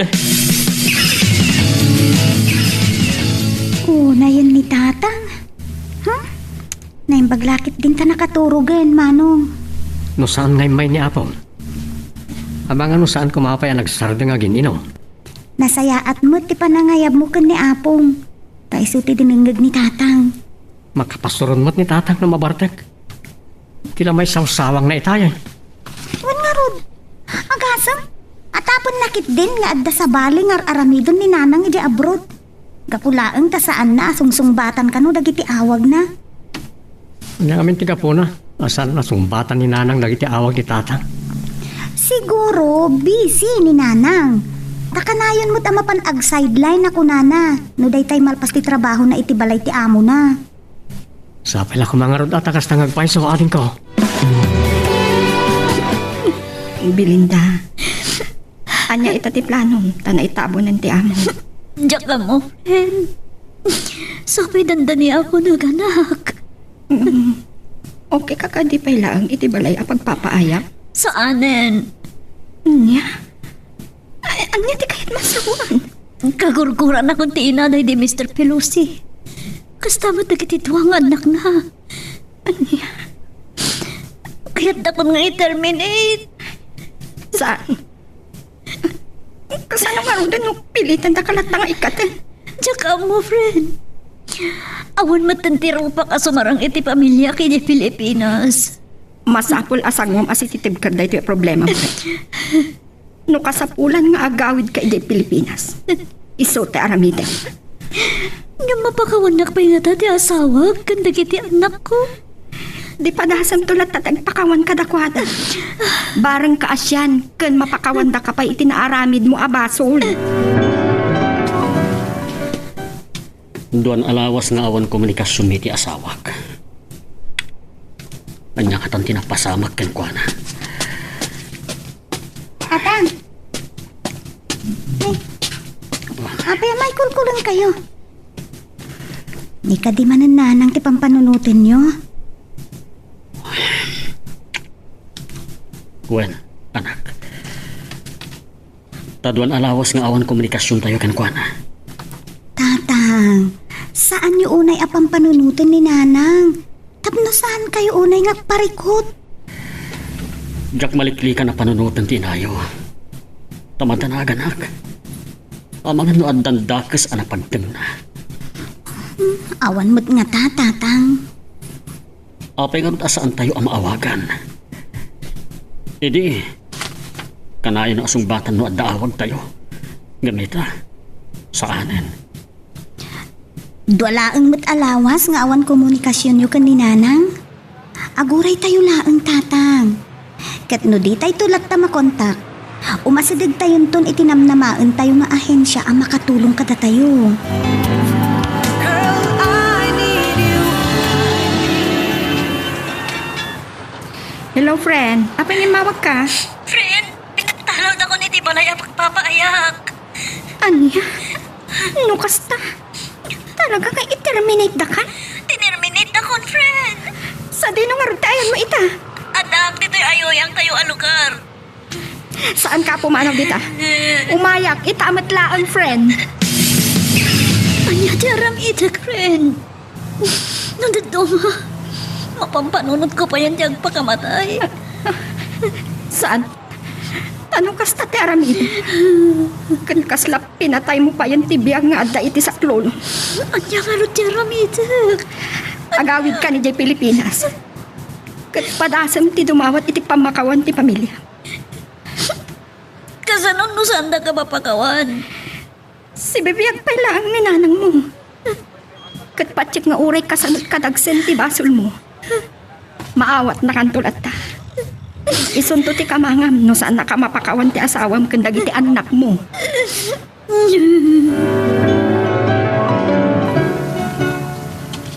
Unayen ni Tatang. Huh? Naimbag la ketdin ta nakaturogen, Manong. No saan nga immay ni Apong? Amangan no saan koma pay a nagsardeng a gin-inum. Nasayaat met ti panangayabmo ken ni Apong. Ta isu ti dinengngeg ni Tatang. Makapasuron met ni Tatang no mabartek. Ti la maisawsawangna itayen. Wen ngarud, agasem, atapenna ketdin nga adda sabali nga ar-aramiden ni Nanang idiay abroad. Gapu laeng ta saanna a sungsungbatan kano dagiti awagna. Ania ngamin ti gapuna a saan a sungbatan ni Nanang dagiti awag ni Tatang? Siguro, busy ni Nanang. Ta kanayon met a mapan ag-sideline a kunana no daytay malpas ti trabahona iti balay ti amona. Sapay la koma ngarud a ta kasta nga agpayso, adingko. Belinda, ania ita ti planom ta naitabunen ti amo? Diak ammo, friend. Sapay dandani ako naganak. Mm. Okay ka kadi pay laeng iti balay a pagpapaayam? Saanen. Ania? Ay, ania ti kayat masawan? Kagurguran akon ti ina daydi Mister Pelosi. Kasta met dagiti dua nga annakna. Ania? Kayatdakon nga i-terminate. Saan? Kasano ngaruden no pilitan da ka latta nga ikkaten? Diak ammo, friend. Awan met ti rupak a sumarang iti pamiliak idiay Pilipinas. Masapul a sanguam a sititibker daytoy a problema, friend. No kasapulan nga agawidka idiay Pilipinas, isu ti aramidem. Ngem mapakawannak pay ngata ti asawak ken dagiti annakko? Di padasemto latta ti agpakawan kadakuada. Bareng kaasian ken mapakawandaka pay iti naaramidmo a basol. Duan a lawas nga awan komunikasionmi ti asawak. Ania ngatan ti napasamak kenkuana? Tatang! Ay, apay a maikulkulenkayo? Ni kadi manen nanang ti pampanunotenyo? Wen, anak. Ta duan a lawas nga awan komunikasiontayo kenkuana. Tatang, saanyo unay a pampanunoten ni nanang? Tapno saankayo unay nga agparikut? Diak maliklikan a panunoten ti inayo. Ta madanaganak. Amangan no addan dakes a napagtengna. Hmm, awan met ngata, Tatang. Apay ngarud a saantayo a maawagan? Idi, kanayon a sungbatan no adda awagtayo. Ngem ita, saanen. Dua laeng met a lawas nga awan komunikasionyo ken ni Nanang. Aguraytayo laeng, Tatang. Ket no ditayto latta makontak, umasidegtayonton iti namnamaentayo nga ahensia a makatulong kadatayo. Girl, I need you. Hello, friend. Apay nga immawagka? Friend, pinagtalawdakon iti balay a pagpapaayak. Ania? No kasta, talaga nga i-terminate daka? Tinerminate dakon, friend. Sadino ngarud ti ayanmo ita? Addaak ditoy ayuyangtayo a lugar. Saanka a pumanaw dita. Umayak, ita met laeng, friend. Ania ti aramidek, friend? No dadduma, mapampanunotko payen ti agpakamatay. Saan? Ta no kasta ti aramidem, ken kasla pinataymo payen ti biag nga adda iti saklolo. Ania ngarud ti aramidek? Agawidkan idiay Pilipinas. Ket padasem ti dumawat iti pammakawan ti pamiliam. Kasano no saandaka mapakawan? Sibibiag pay laeng ni nanangmo. Ket patiek nga uray kasano kadagsen ti basolmo, maawatnakanto latta. Isunto ti kamangam no saannaka mapakawan ti asawam ken dagiti annakmo.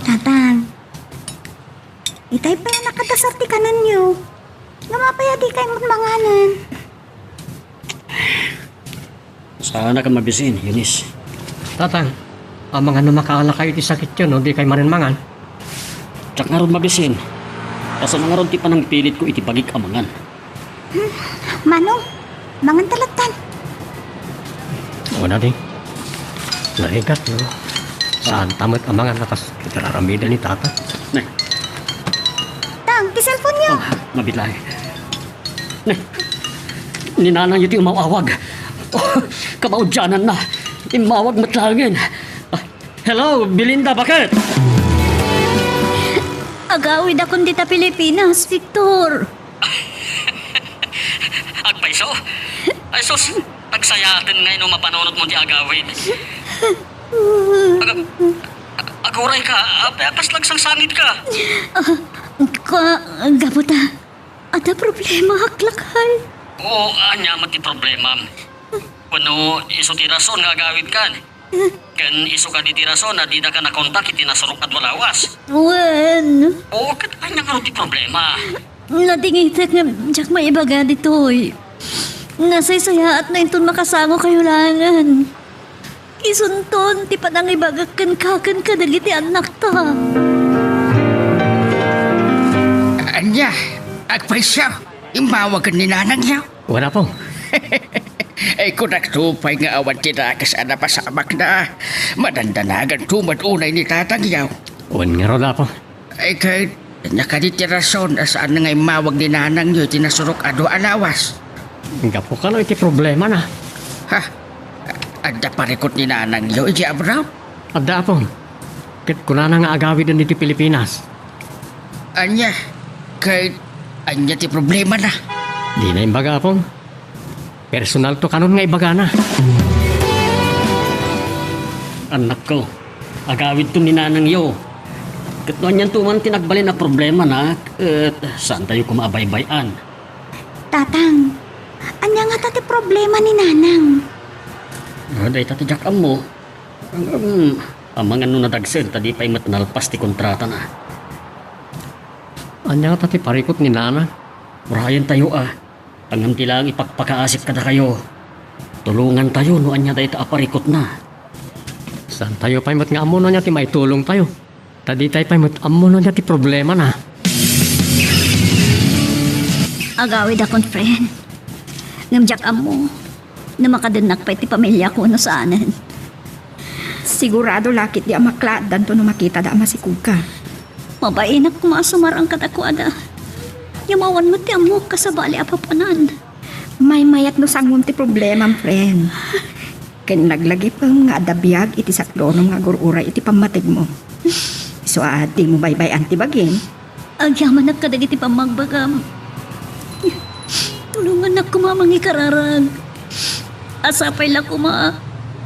Tatang, itay pay a nakadasar ti kanenyo. Ngem apay a dikay met manganen? Saanak a mabisin, Eunice. Tatang, amangan no makaalakayo iti sakityo no dikay manen mangan? Diak ngarud mabisin. Kasano ngarud ti panangpilitko iti bagik a mangan? Hmm, Manong, mangan ta lattan. Wen a di. Naigat, no? Saanta met a mangan a kas iti raramiden ni Tata. Ne. Tang, ti cellphone-yo. Oh, mabitlay. Ne, ni nanangyo ti umaw-awag. Oh, kamaudiananna. Immawag met laengen. Ah, hello, Belinda, bakit? Agawidakon dita Pilipinas, Victor. Agpayso? Ay sus, agsayaaten ngay no mapanunotmo ti agawid. Aga-, agurayka, apay a kasla agsangsangidka? Ah, ka-, gapu ta. Adda problemaak, lakay. Oo, ania met ti problemam? Wenno isu ti rason nga agawidkan? Ken isu kadi ti rason a didaka nakontak iti nasurok a dua lawas? Wen. O, ket ania ngarud ti problema? Nadingitek ngem diak maibaga ditoy. Nasaysayaatna inton makasangokayo laengen. Isunton ti panangibagak kenka ken kadagiti annakta. Ania? Agpayso? Immawag ni nanangyo? Wala po. Ay, kunakto pay nga awan ti dakes a napasamakna. Madandanaganto met unay ni tatangyo. Wen ngarud, Apo. Ay, ket, ania kadi ti rason a saan nga immawag ni nanangyo iti nasurok a dua a lawas? Gapu kano iti problemana. Ha? Adda parikut ni nanangyo idiay abroad? Adda, Apo. Ket kunana nga agawiden iti Pilipinas. Ania? Ket ania ti problemana? Dina imbaga, Apo. Personalto kanon nga ibagana. Annakko, agawidton ni nanangyo. Ket no anianto man ti nagbalin a problemana, ket saantayo koma a baybay-an. Tatang, ania ngata ti problema ni nanang? Ah, dayta ti diak ammo. Ngem, amangan no nadagsen ta di pay met nalpas ti kontratana. Ania ngata ti parikut ni nanang? Urayentayo a. Ngem ti laeng ipakpakaasik kadakayo. Tulongantayo no ania dayta a parikutna. Saantayo pay met nga ammo no ania ti maitulongtayo. Ta ditay pay met ammo no ania ti problemana. Agawidakon, friend. Ngem diak ammo no makadennak pay ti pamiliako no saanen. Sigurado la ketdi a maklaatdanto no makitada a masikogka. Mabainak koma a sumarang kadakuada. Ngem awan met ti ammok a sabali a papanan. Maymayat no sangom ti problemam, friend. Ken laglagipem nga adda biag iti saklonom nga agur-uray iti pammategmo. Isu a dimo baybay-an ti bagim. Agyamanak kadagiti pammagbagam. Tulongannak koma a mangikararag. A sapay la koma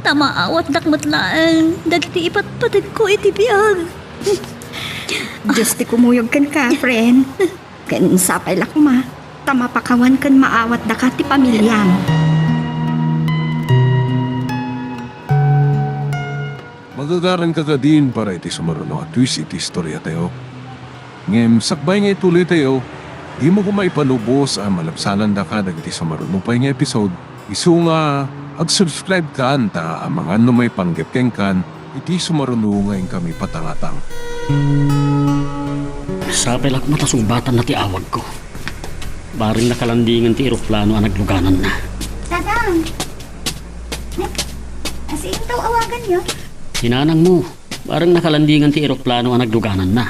ta maawatdak met laeng dagiti ipatpategko iti biag. Dios ti kumuyog kenka, friend. Ken sapay la koma ta mapakawan ken maawatdaka ti pamiliam. Magagaranka kadin para iti sumaruno a twist iti istoriatayo. Ngem sakbay nga ituloytayo, dimo koma ipalubos a malabsanandaka dagiti sumaruno pay nga episode, isu nga ag-subscribe kan ta amangan no maipanggep kenkan iti sumaruno nga inkami patangatang. Sapay la koma ta sungbatanna ti awagko. Bareng nakalandingen ti eroplano a naglugananna. Tatang! Sino ti awaganyo? Ni nanangmo. Bareng nakalandingen ti eroplano a naglugananna.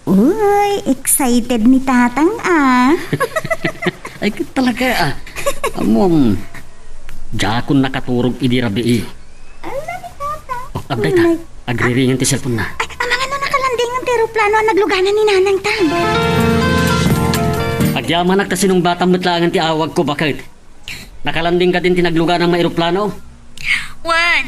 Uy, excited ni Tatang, ah. Ay, ket talaga, ah. Ammom, diakon nakaturog idi rabii. Ala ni Tatang. Oh, adda ita. Agriringen ti cellphone na. Ay, amangan no nakalandingen ti eroplano a nagluganan ni Nanang, Tang. Agyamanak ta sinungbatam met laengen ti awagko, baket. Nakalanding kadin ti nagluganang maeroplano? Wen,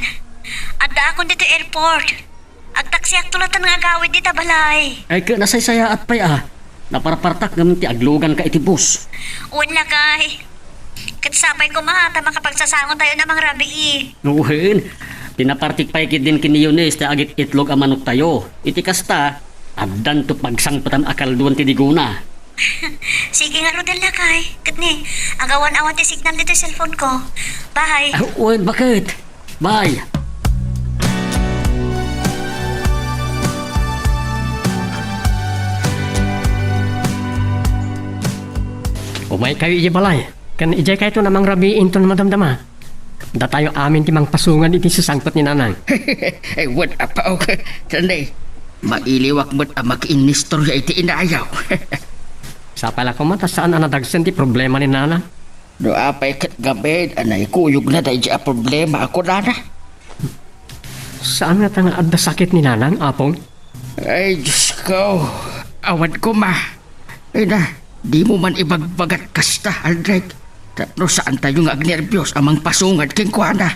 addaakon ditoy airport. Agtaksiakto latta nga agawid dita balay. Ay, ket nasaysayaat pay, ah. Naparpartak ngem ti agluganka iti bus. Wen, lakay. Ket sapay koma ta makapagsasangotayon a mangrabii. Wen, pinapartik pay ketdin ken ni Eunice ti agit-itlog a manoktayo. Iti kasta, addanto pagsangpetam a kalduan ti digona. Sige ngaruden, lakay. Ket ni, agawan-awan ti signal ditoy cellphone ko. Bye. Ah, wen, baket. Bye. Umaykayo idiay balay. Ken idiaykayton a mangrabii inton madamdama. Datayo amin ti mangpasungad iti sasangpet ni Nanang. Eh, what about? Sandai, mailiwak met a makiinnistorya iti inayo. Sapay la koma ta saan a nadagsen ti problema ni Nanang. No apay ket gamin a naikuyogna daydi a problema a kunana. Saan ngata nga adda sakit ni Nanang, Apong? Ay, Diyos ko. Awan koma. Ay na, di mo man ibagbagat kasta, Aldrich. Tapno saantayo nga agnerbios a mangpasungad kenkuana.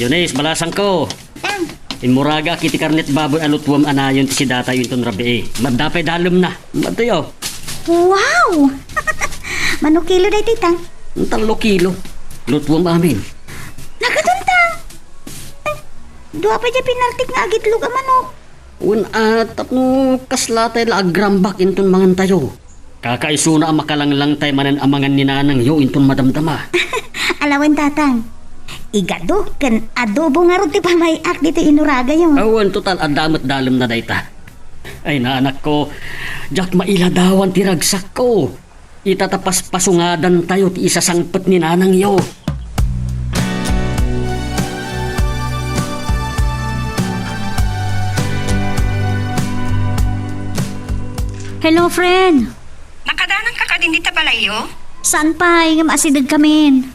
Eunice, balasangko. Tang. Immuragak iti karnet baboy a lutuem a nayon ti sidatayo inton rabii. Madda pay dalemna. Madtoyo. Wow! Mano kilo daytoy, Tang? Tallo kilo. Lutuam amin. Nakatunta. Dua pay diay pinartik nga agitlog a manok. Wen a, tapno kasla tay la agrambak inton mangantayo. Kakaisuna a makalanglang tay manen a mangan ni nanangyo inton madamdama. Ala wen, Tatang. Igado ken adobo ngarud ti pamay-ak ditoy inuragayo. Awan, total, adda met dalemna dayta. Ay, nanakko, diak mailadawan ti ragsakko. Ita ta paspasungadantayo ti isasangpet ni nanangyo. Hello, friend. Nakadanangka kadin dita balayyo? Saan pay, ngem asidegkamin.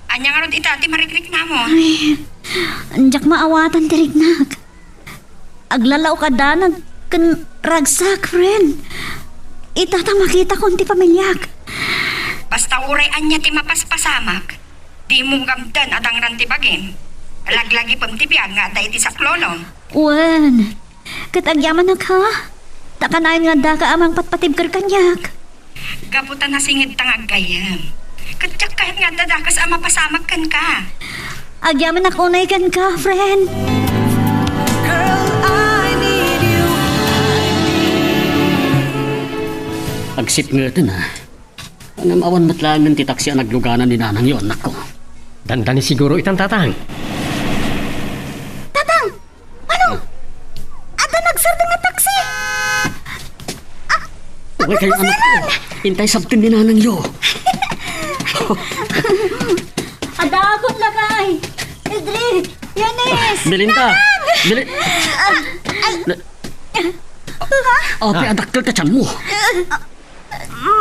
Ania ngarud ita ti marikriknamon? Ay, diak maawatan ti riknak. Aglalaok a danag ken ragsak, friend. Ita ta makitakon ti pamiliak. Basta uray ania ti mapaspasamak, dimo gamden a dangran ti bagim. Laglagipem ti biag nga adda iti saklolom. Wen, ket agyamanak, ha? Ta kanayon nga addaka a mangpatpatibker kaniak. Gapu ta nasingedta nga aggayyem. Ket diak kayat nga adda dakes a mapasamak kenka. Agyamanak unay kenka, friend. Girl, I need you. Agsipngeten, a. Ngem awan met laengen ti taksi a nagluganan ni nanangyo, annakko. Dandani siguro itan, Tatang. Tatang! Manong! Adda nagsardeng nga taksi! Ah, uray kayo, anak ko. Intay sabten ni nanangyo. Adda akon lakay! Eldred! Eunice! Melinda! Nanang! Meli-, Ah, ay. Na-, Ha? Apay a dakkel ti tianmo?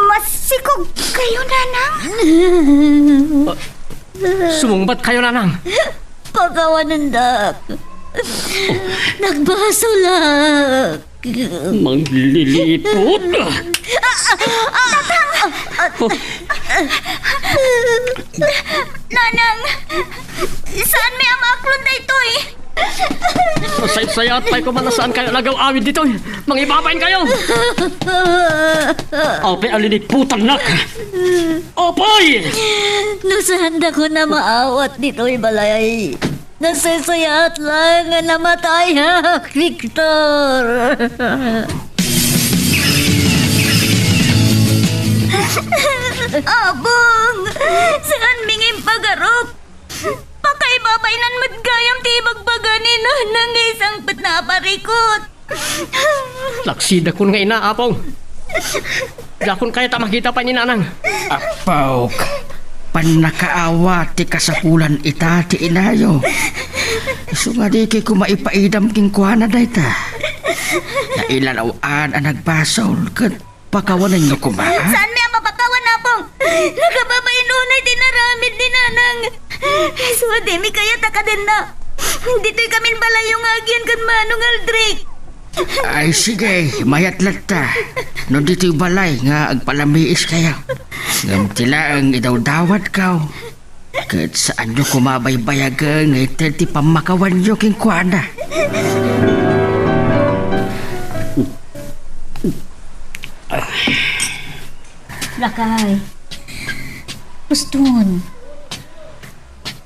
Masikog kayo, Nanang? Ah, sumungbat kayo, Nanang. Pakawanendak. Nagbasolak. Mangliliput. Ah, ah, ah, Tatang! Oh. Nanang, saan mi a maaklon daytoy? Nasaysayaat pay koma a saan kayo nagaw-awid ditoy. Mangibabain kayo. Apay a liliputannak. Apay! No saandakon a maawat ditoy balay, nasaysayaat laeng a namatayak, Victor. Apong, saan mi nga impagarup? Pakaibabainan met gayam ti ibagbaga ni Nanang nga isangpetna a parikut. Laksidakon nga ina, Apong. Diakon kayat a makita pay ni Nanang. Apok, pannakaawat ti kasapulan ita ti inayo. Isu nga dikay koma ipaidam kenkuana dayta. Nailalaw-an a nagbasol ket pakawanenyo koma. Saanmi a mapakawan, Apong? Nakababain unay ti inaramid ni Nanang. Isu a dimi kayat a kadenna. Ditoy kamin balayyo nga agyan ken Manong Aldrich. Ay, sige, mayat latta. No ditoy balay nga agpalamiis kayo. Ngem ti laeng idawdawatko. Ket saanyo koma a baybayagen nga ited ti pammakawanyo kenkuana. Lakay. Uston.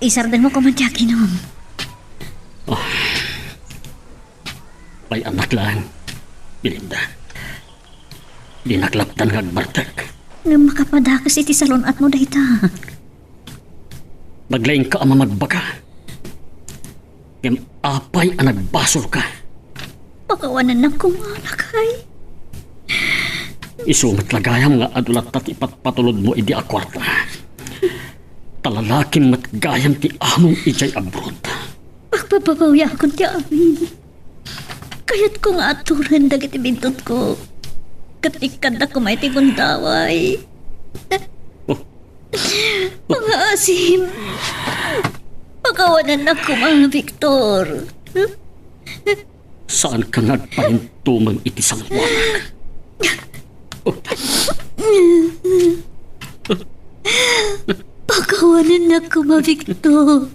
Isardengmo koma ti aginom. Ah. Pay-annak laeng, Belinda. Dinak lapdan nga agbartek. Ngem makapadakes iti salun-atmo dayta. Naglaingka a mamagbaga. Ngem apay a nagbasolka? Pakawanennak koma, lakay. Isu met la gayam nga adu latta ti ipatpatulodmo idi a kuarta. Ta lalakim met gayam ti amom idiay abroad. Pagbababawiakon ti amin. Kayatko nga aturen dagiti bintutko. Ket ikkadda koma iti gundaway. Oh. Nga asim. Pakawanennak koma, Victor. Saanka nga agparintumeng iti sangoanak? Pakawanennak koma, Victor.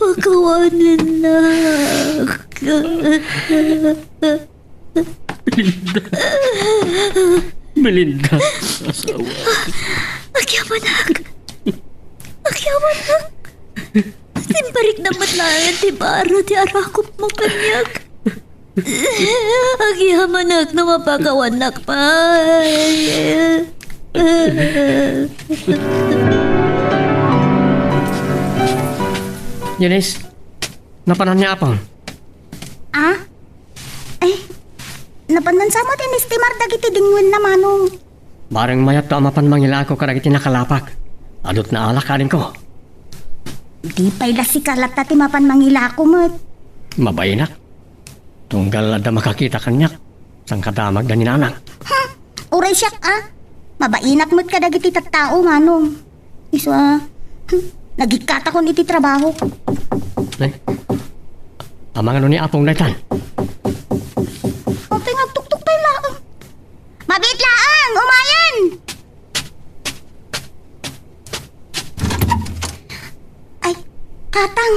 Pakawanennak. Belinda. Belinda, asawa. Agyamanak. Yawanak. Simpariknam met laeng ti bara ti arakupmo kaniak. Agyamanak no mapakawannak pay. Eunice, napanan ni Apong? Ah? Eh, napanan sa met inestimar dagiti dingwenna, Manong. Bareng mayatto a mapan mangilako kadagiti nakalapak. Adut naalak kadinko. Di pay la sika latta ti mapan mangilako met. Mabainak. Tunggal adda makakita kaniak, sangkadamagda ni Nanang. Hmm, uray siak, ah. Mabainak met kadagiti tattao, Manong. Isu a, hmm, nagikkatakon iti trabaho. Nay, amangano ni Apong daytan? Apay nga agtuktok pay laeng? Mabiit laeng, umayen! Ay, Tatang,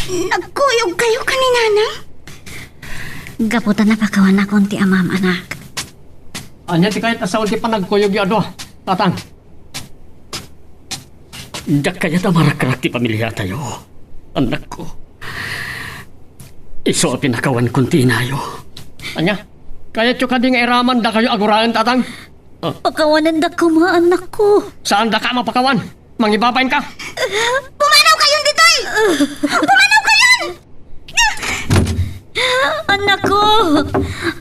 n-, nagkuyog kayo ken ni Nanang? Gapu ta napakawannakon ti amam, anak. Ania ti kayat a sawen ti panagkuyogyo a dua, Tatang? Diak kayat a marakrak ti pamiliatayo, annakko. Isu a pinakawankon ti inayo. Ania? Kayatyo kadi nga iraman dakayo a guraen, Tatang? Ah. Pakawanendak koma, annakko. Saandaka a mapakawan. Mangibabain ka. Pumanaw kayon ditoy! Pumanaw kayon! Annakko,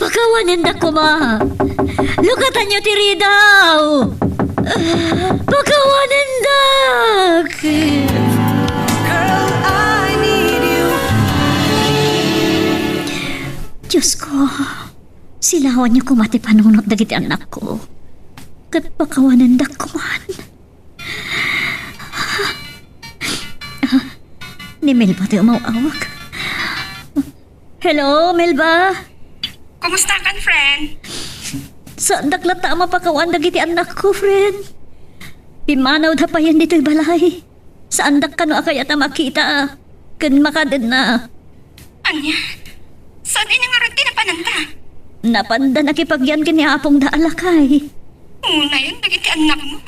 pakawanendak koma. Lukatanyo ti ridaw. Pakawanendak. Girl, I need you. Diosko, silawanyo koma ti panunot dagiti annakko. Ket pakawanendak koman. Ni Melba ti umaw-awag. Hello, Melba? Kumustakan, friend? Saandak latta a mapakawan dagiti annakko, friend. Pimmanawda payen ditoy balay. Saandak kano a kayat a makita ken makadenna. Ania? Saan ini ngarud ti napananda? Napanda nakipagyan ken ni apongda a lakay. Unayen dagiti annakmo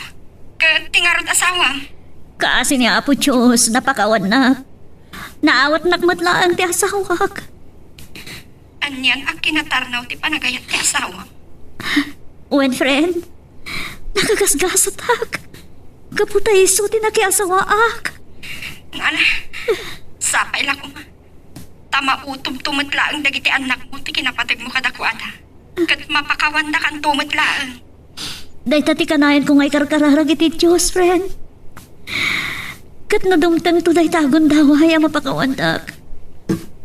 ket ti ngarud asawam. Kaasi ni Apo Dios, napakawannak. Naawatnak met laeng ti asawak. Anian a kinatarnaw ti panagayat ti asawam? Wen, friend, nakagasgasatak. Gapu ta isu ti nakiasawaak. Ala, sapay la koma. Ta mautomto met laeng dagiti annakmo ti kinapategmo kadakuada. Ket mapakawandakanto met laeng. Dayta ti kanayanko nga ikarkararag iti Dios, friend. Ket no dumtengto dayta a gundaway a mapakawandak,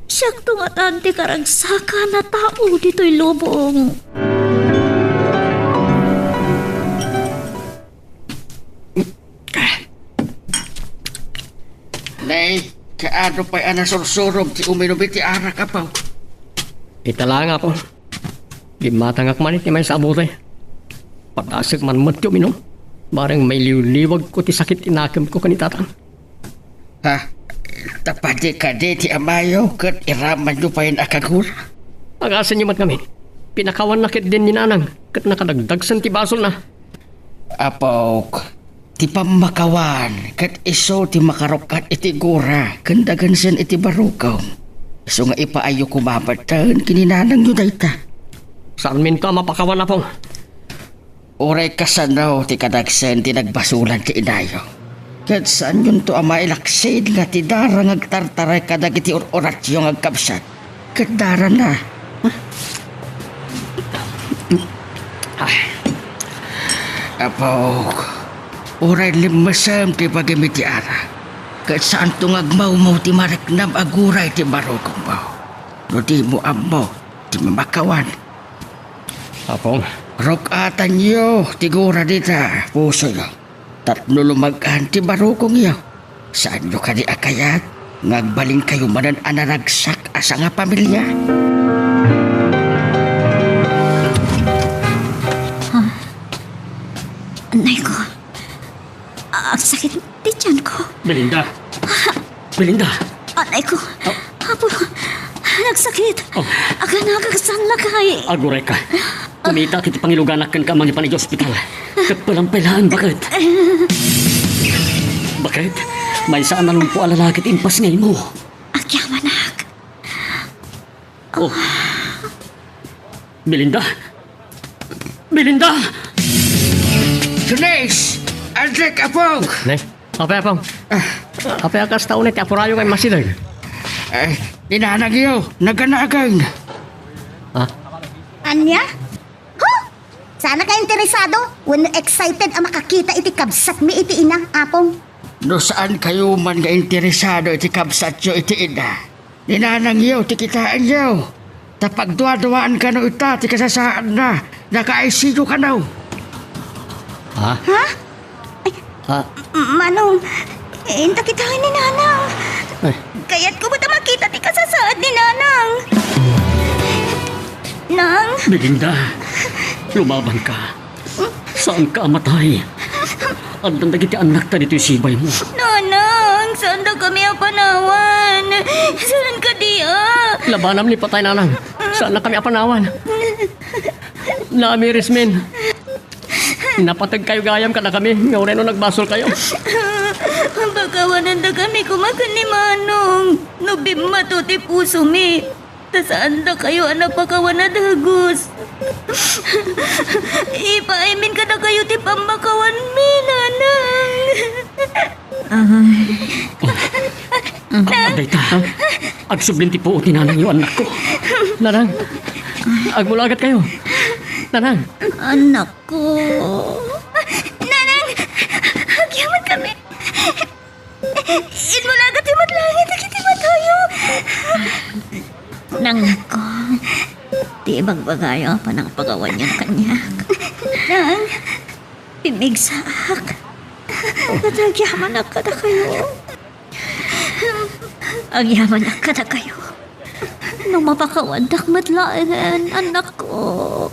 siakto ngatan ti karagsakan a tao ditoy lubong. Nay, kaano pay a nasursurog ti uminum iti arak, Apo? Ita laeng, Apo. Bimmatangak man iti maysa a bote. Padasek man met ti uminum. Bareng mailiwliwagko ti sakit ti nakemko ken ni Tatang. Ha? Ta padi kadi ti amayo ket iramanyo payen a kagura? Agasenyo met ngamin. Pinakawanna ketdin ni Nanang ket nakadagdagsen ti basolna. Apok, ti pammakawan ket isu ti makaruk-at iti gura ken dagensen iti barukong. Isu nga ipaayyo koma metten ken ni nanangyo dayta. Saanminto a mapakawan, Apong. Uray kasano ti kadagsen ti nagbasolan ti inayo. Ket saanyonto a mailaksid nga ti dara nga agtartaray kadagiti ur-uratyo nga agkabsat. Ket darana. Apok, uray limmesem ti bagim iti ara, ket saanto nga agmawmaw ti mariknam a gura iti barukongmo. No dimo ammo ti mamakawan. Apong. Ruk-atanyo ti gura dita, pusoyo. Tapno lumag-an ti barukongyo, saanyo kadi a kayat nga agbalinkayo manen a naragsak a sangapamilia? Ah, anay ko. Ah, agsakit ti tiyan ko. Belinda! Belinda! Anay ko. Apo, nagsakit. Oh. Aganagagsan lakay. Aguray ka. Kumita iti pangiluganak ken ka mangipan iti ospital. Ket palampay laeng baket. Bakit? Maysa a nalumpo a lalaki ti impasngaymo. Agyamanak. Oh. Belinda! Belinda! Denise! Aldrich, Apong! Ne? Apay, Apong? Ah. Apay a kasta unay ti apurayo nga immasideg? Eh, ni nanangyo, naganageng. Ha? Ania? Huh? Saan ka interesado wenno excited a makakita iti kabsatmi iti ina, Apong? No saan kayo man nga interesado iti kabsatyo iti ina, ni nanangyo ti kitaenyo. Ta pagduaduaan kano ita ti kasasaadna, naka-I C U kano. Ha? Ha? Ay, Ha? M-, Manong, inta kitaen ni Nanang. Ay. Kayatko met a makita ti kasasaad ni Nanang. Nang. Belinda, lumaban ka. Saan ka a matay. Addan dagiti annakta ditoy sibaymo. Nanang, saan da kami a panawan? Saan kadi a? Labanam ni patay, Nanang. Saan na kami a panawan? Naamiris min. Napateg kayo gayam kadakami, nga uray no nagbasol kayo. Pakawananda kami koma ken ni Manong. No bimmato ti pusomi. Ta saan dakayo a napakawan a dagus. Ipaaymin kadakayo ti pammakawanmi, Nanang. Ay. Dayta, agsublin ti puot ni nanangyo, annakko. Nanang, agmulagat kayo. Nanang. Annakko. Nanang, agyaman kami. Immulagat ti met langit dagiti matayo. Nangko, ti ibagbagayo a panangpakawanyo kaniak. Nang, pimigsaak. Ket agyamanak kadakayo. Agyamanak kadakayo. No mapakawandak met laeng, annakko.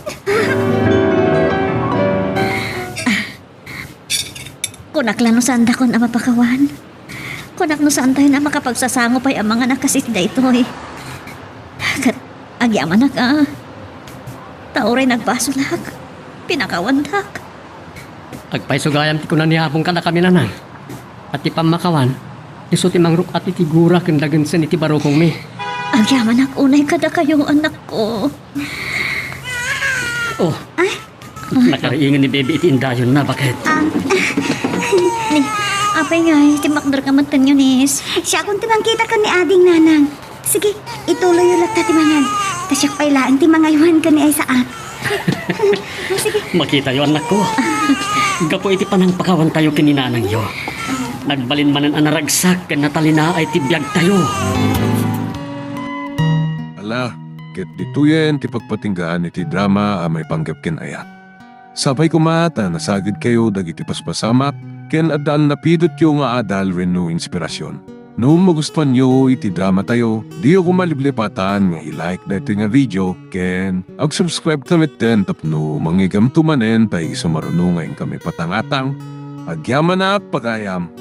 Kunak la no saandakon a mapakawan. Kunak no saantayon a makapagsasango pay a mangan a kas iti daytoy. Ket agyamanak a. Ta uray nagbasolak, pinakawandak. Agpayso gayam ti kuna ni Apong kadakami, Nanang. A ti pammakawan, isu ti mangruk-at iti gura ken dagensen iti barukongmi. Agyamanak unay kadakayo, annakko. Oh. Ay, nakariingen ni Baby iti indayonna, baket. Ah. Ni, apay ngay, timmakder ka met ken Eunice. Siakon ti mangkita ken ni Ading, Nanang. Sige, ituloyyo latta ti mangan. Ta siak pay laeng ti mangaywan ken ni Isaac. Oh, sige. Makitayo, annakko. Gapu iti panangpakawantayo ken ni nanangyo, nagbalin manen a naragsak ken natalinaay ti biagtayo. Ala, ket ditoyen ti pagpatinggaan iti drama a maipanggep ken ayat. Sapay koma ta nasagidkayo dagiti paspasamak ken adda a napidotyo nga adal wenno inspirasyon. No magustuanyo iti dramatayo, diyo koma liplipatan nga i-like daytoy nga video ken ag-subscribe ta metten tapno mangigamto manen ta isu maruno nga inkami patangatang. Agyamanak pagayam.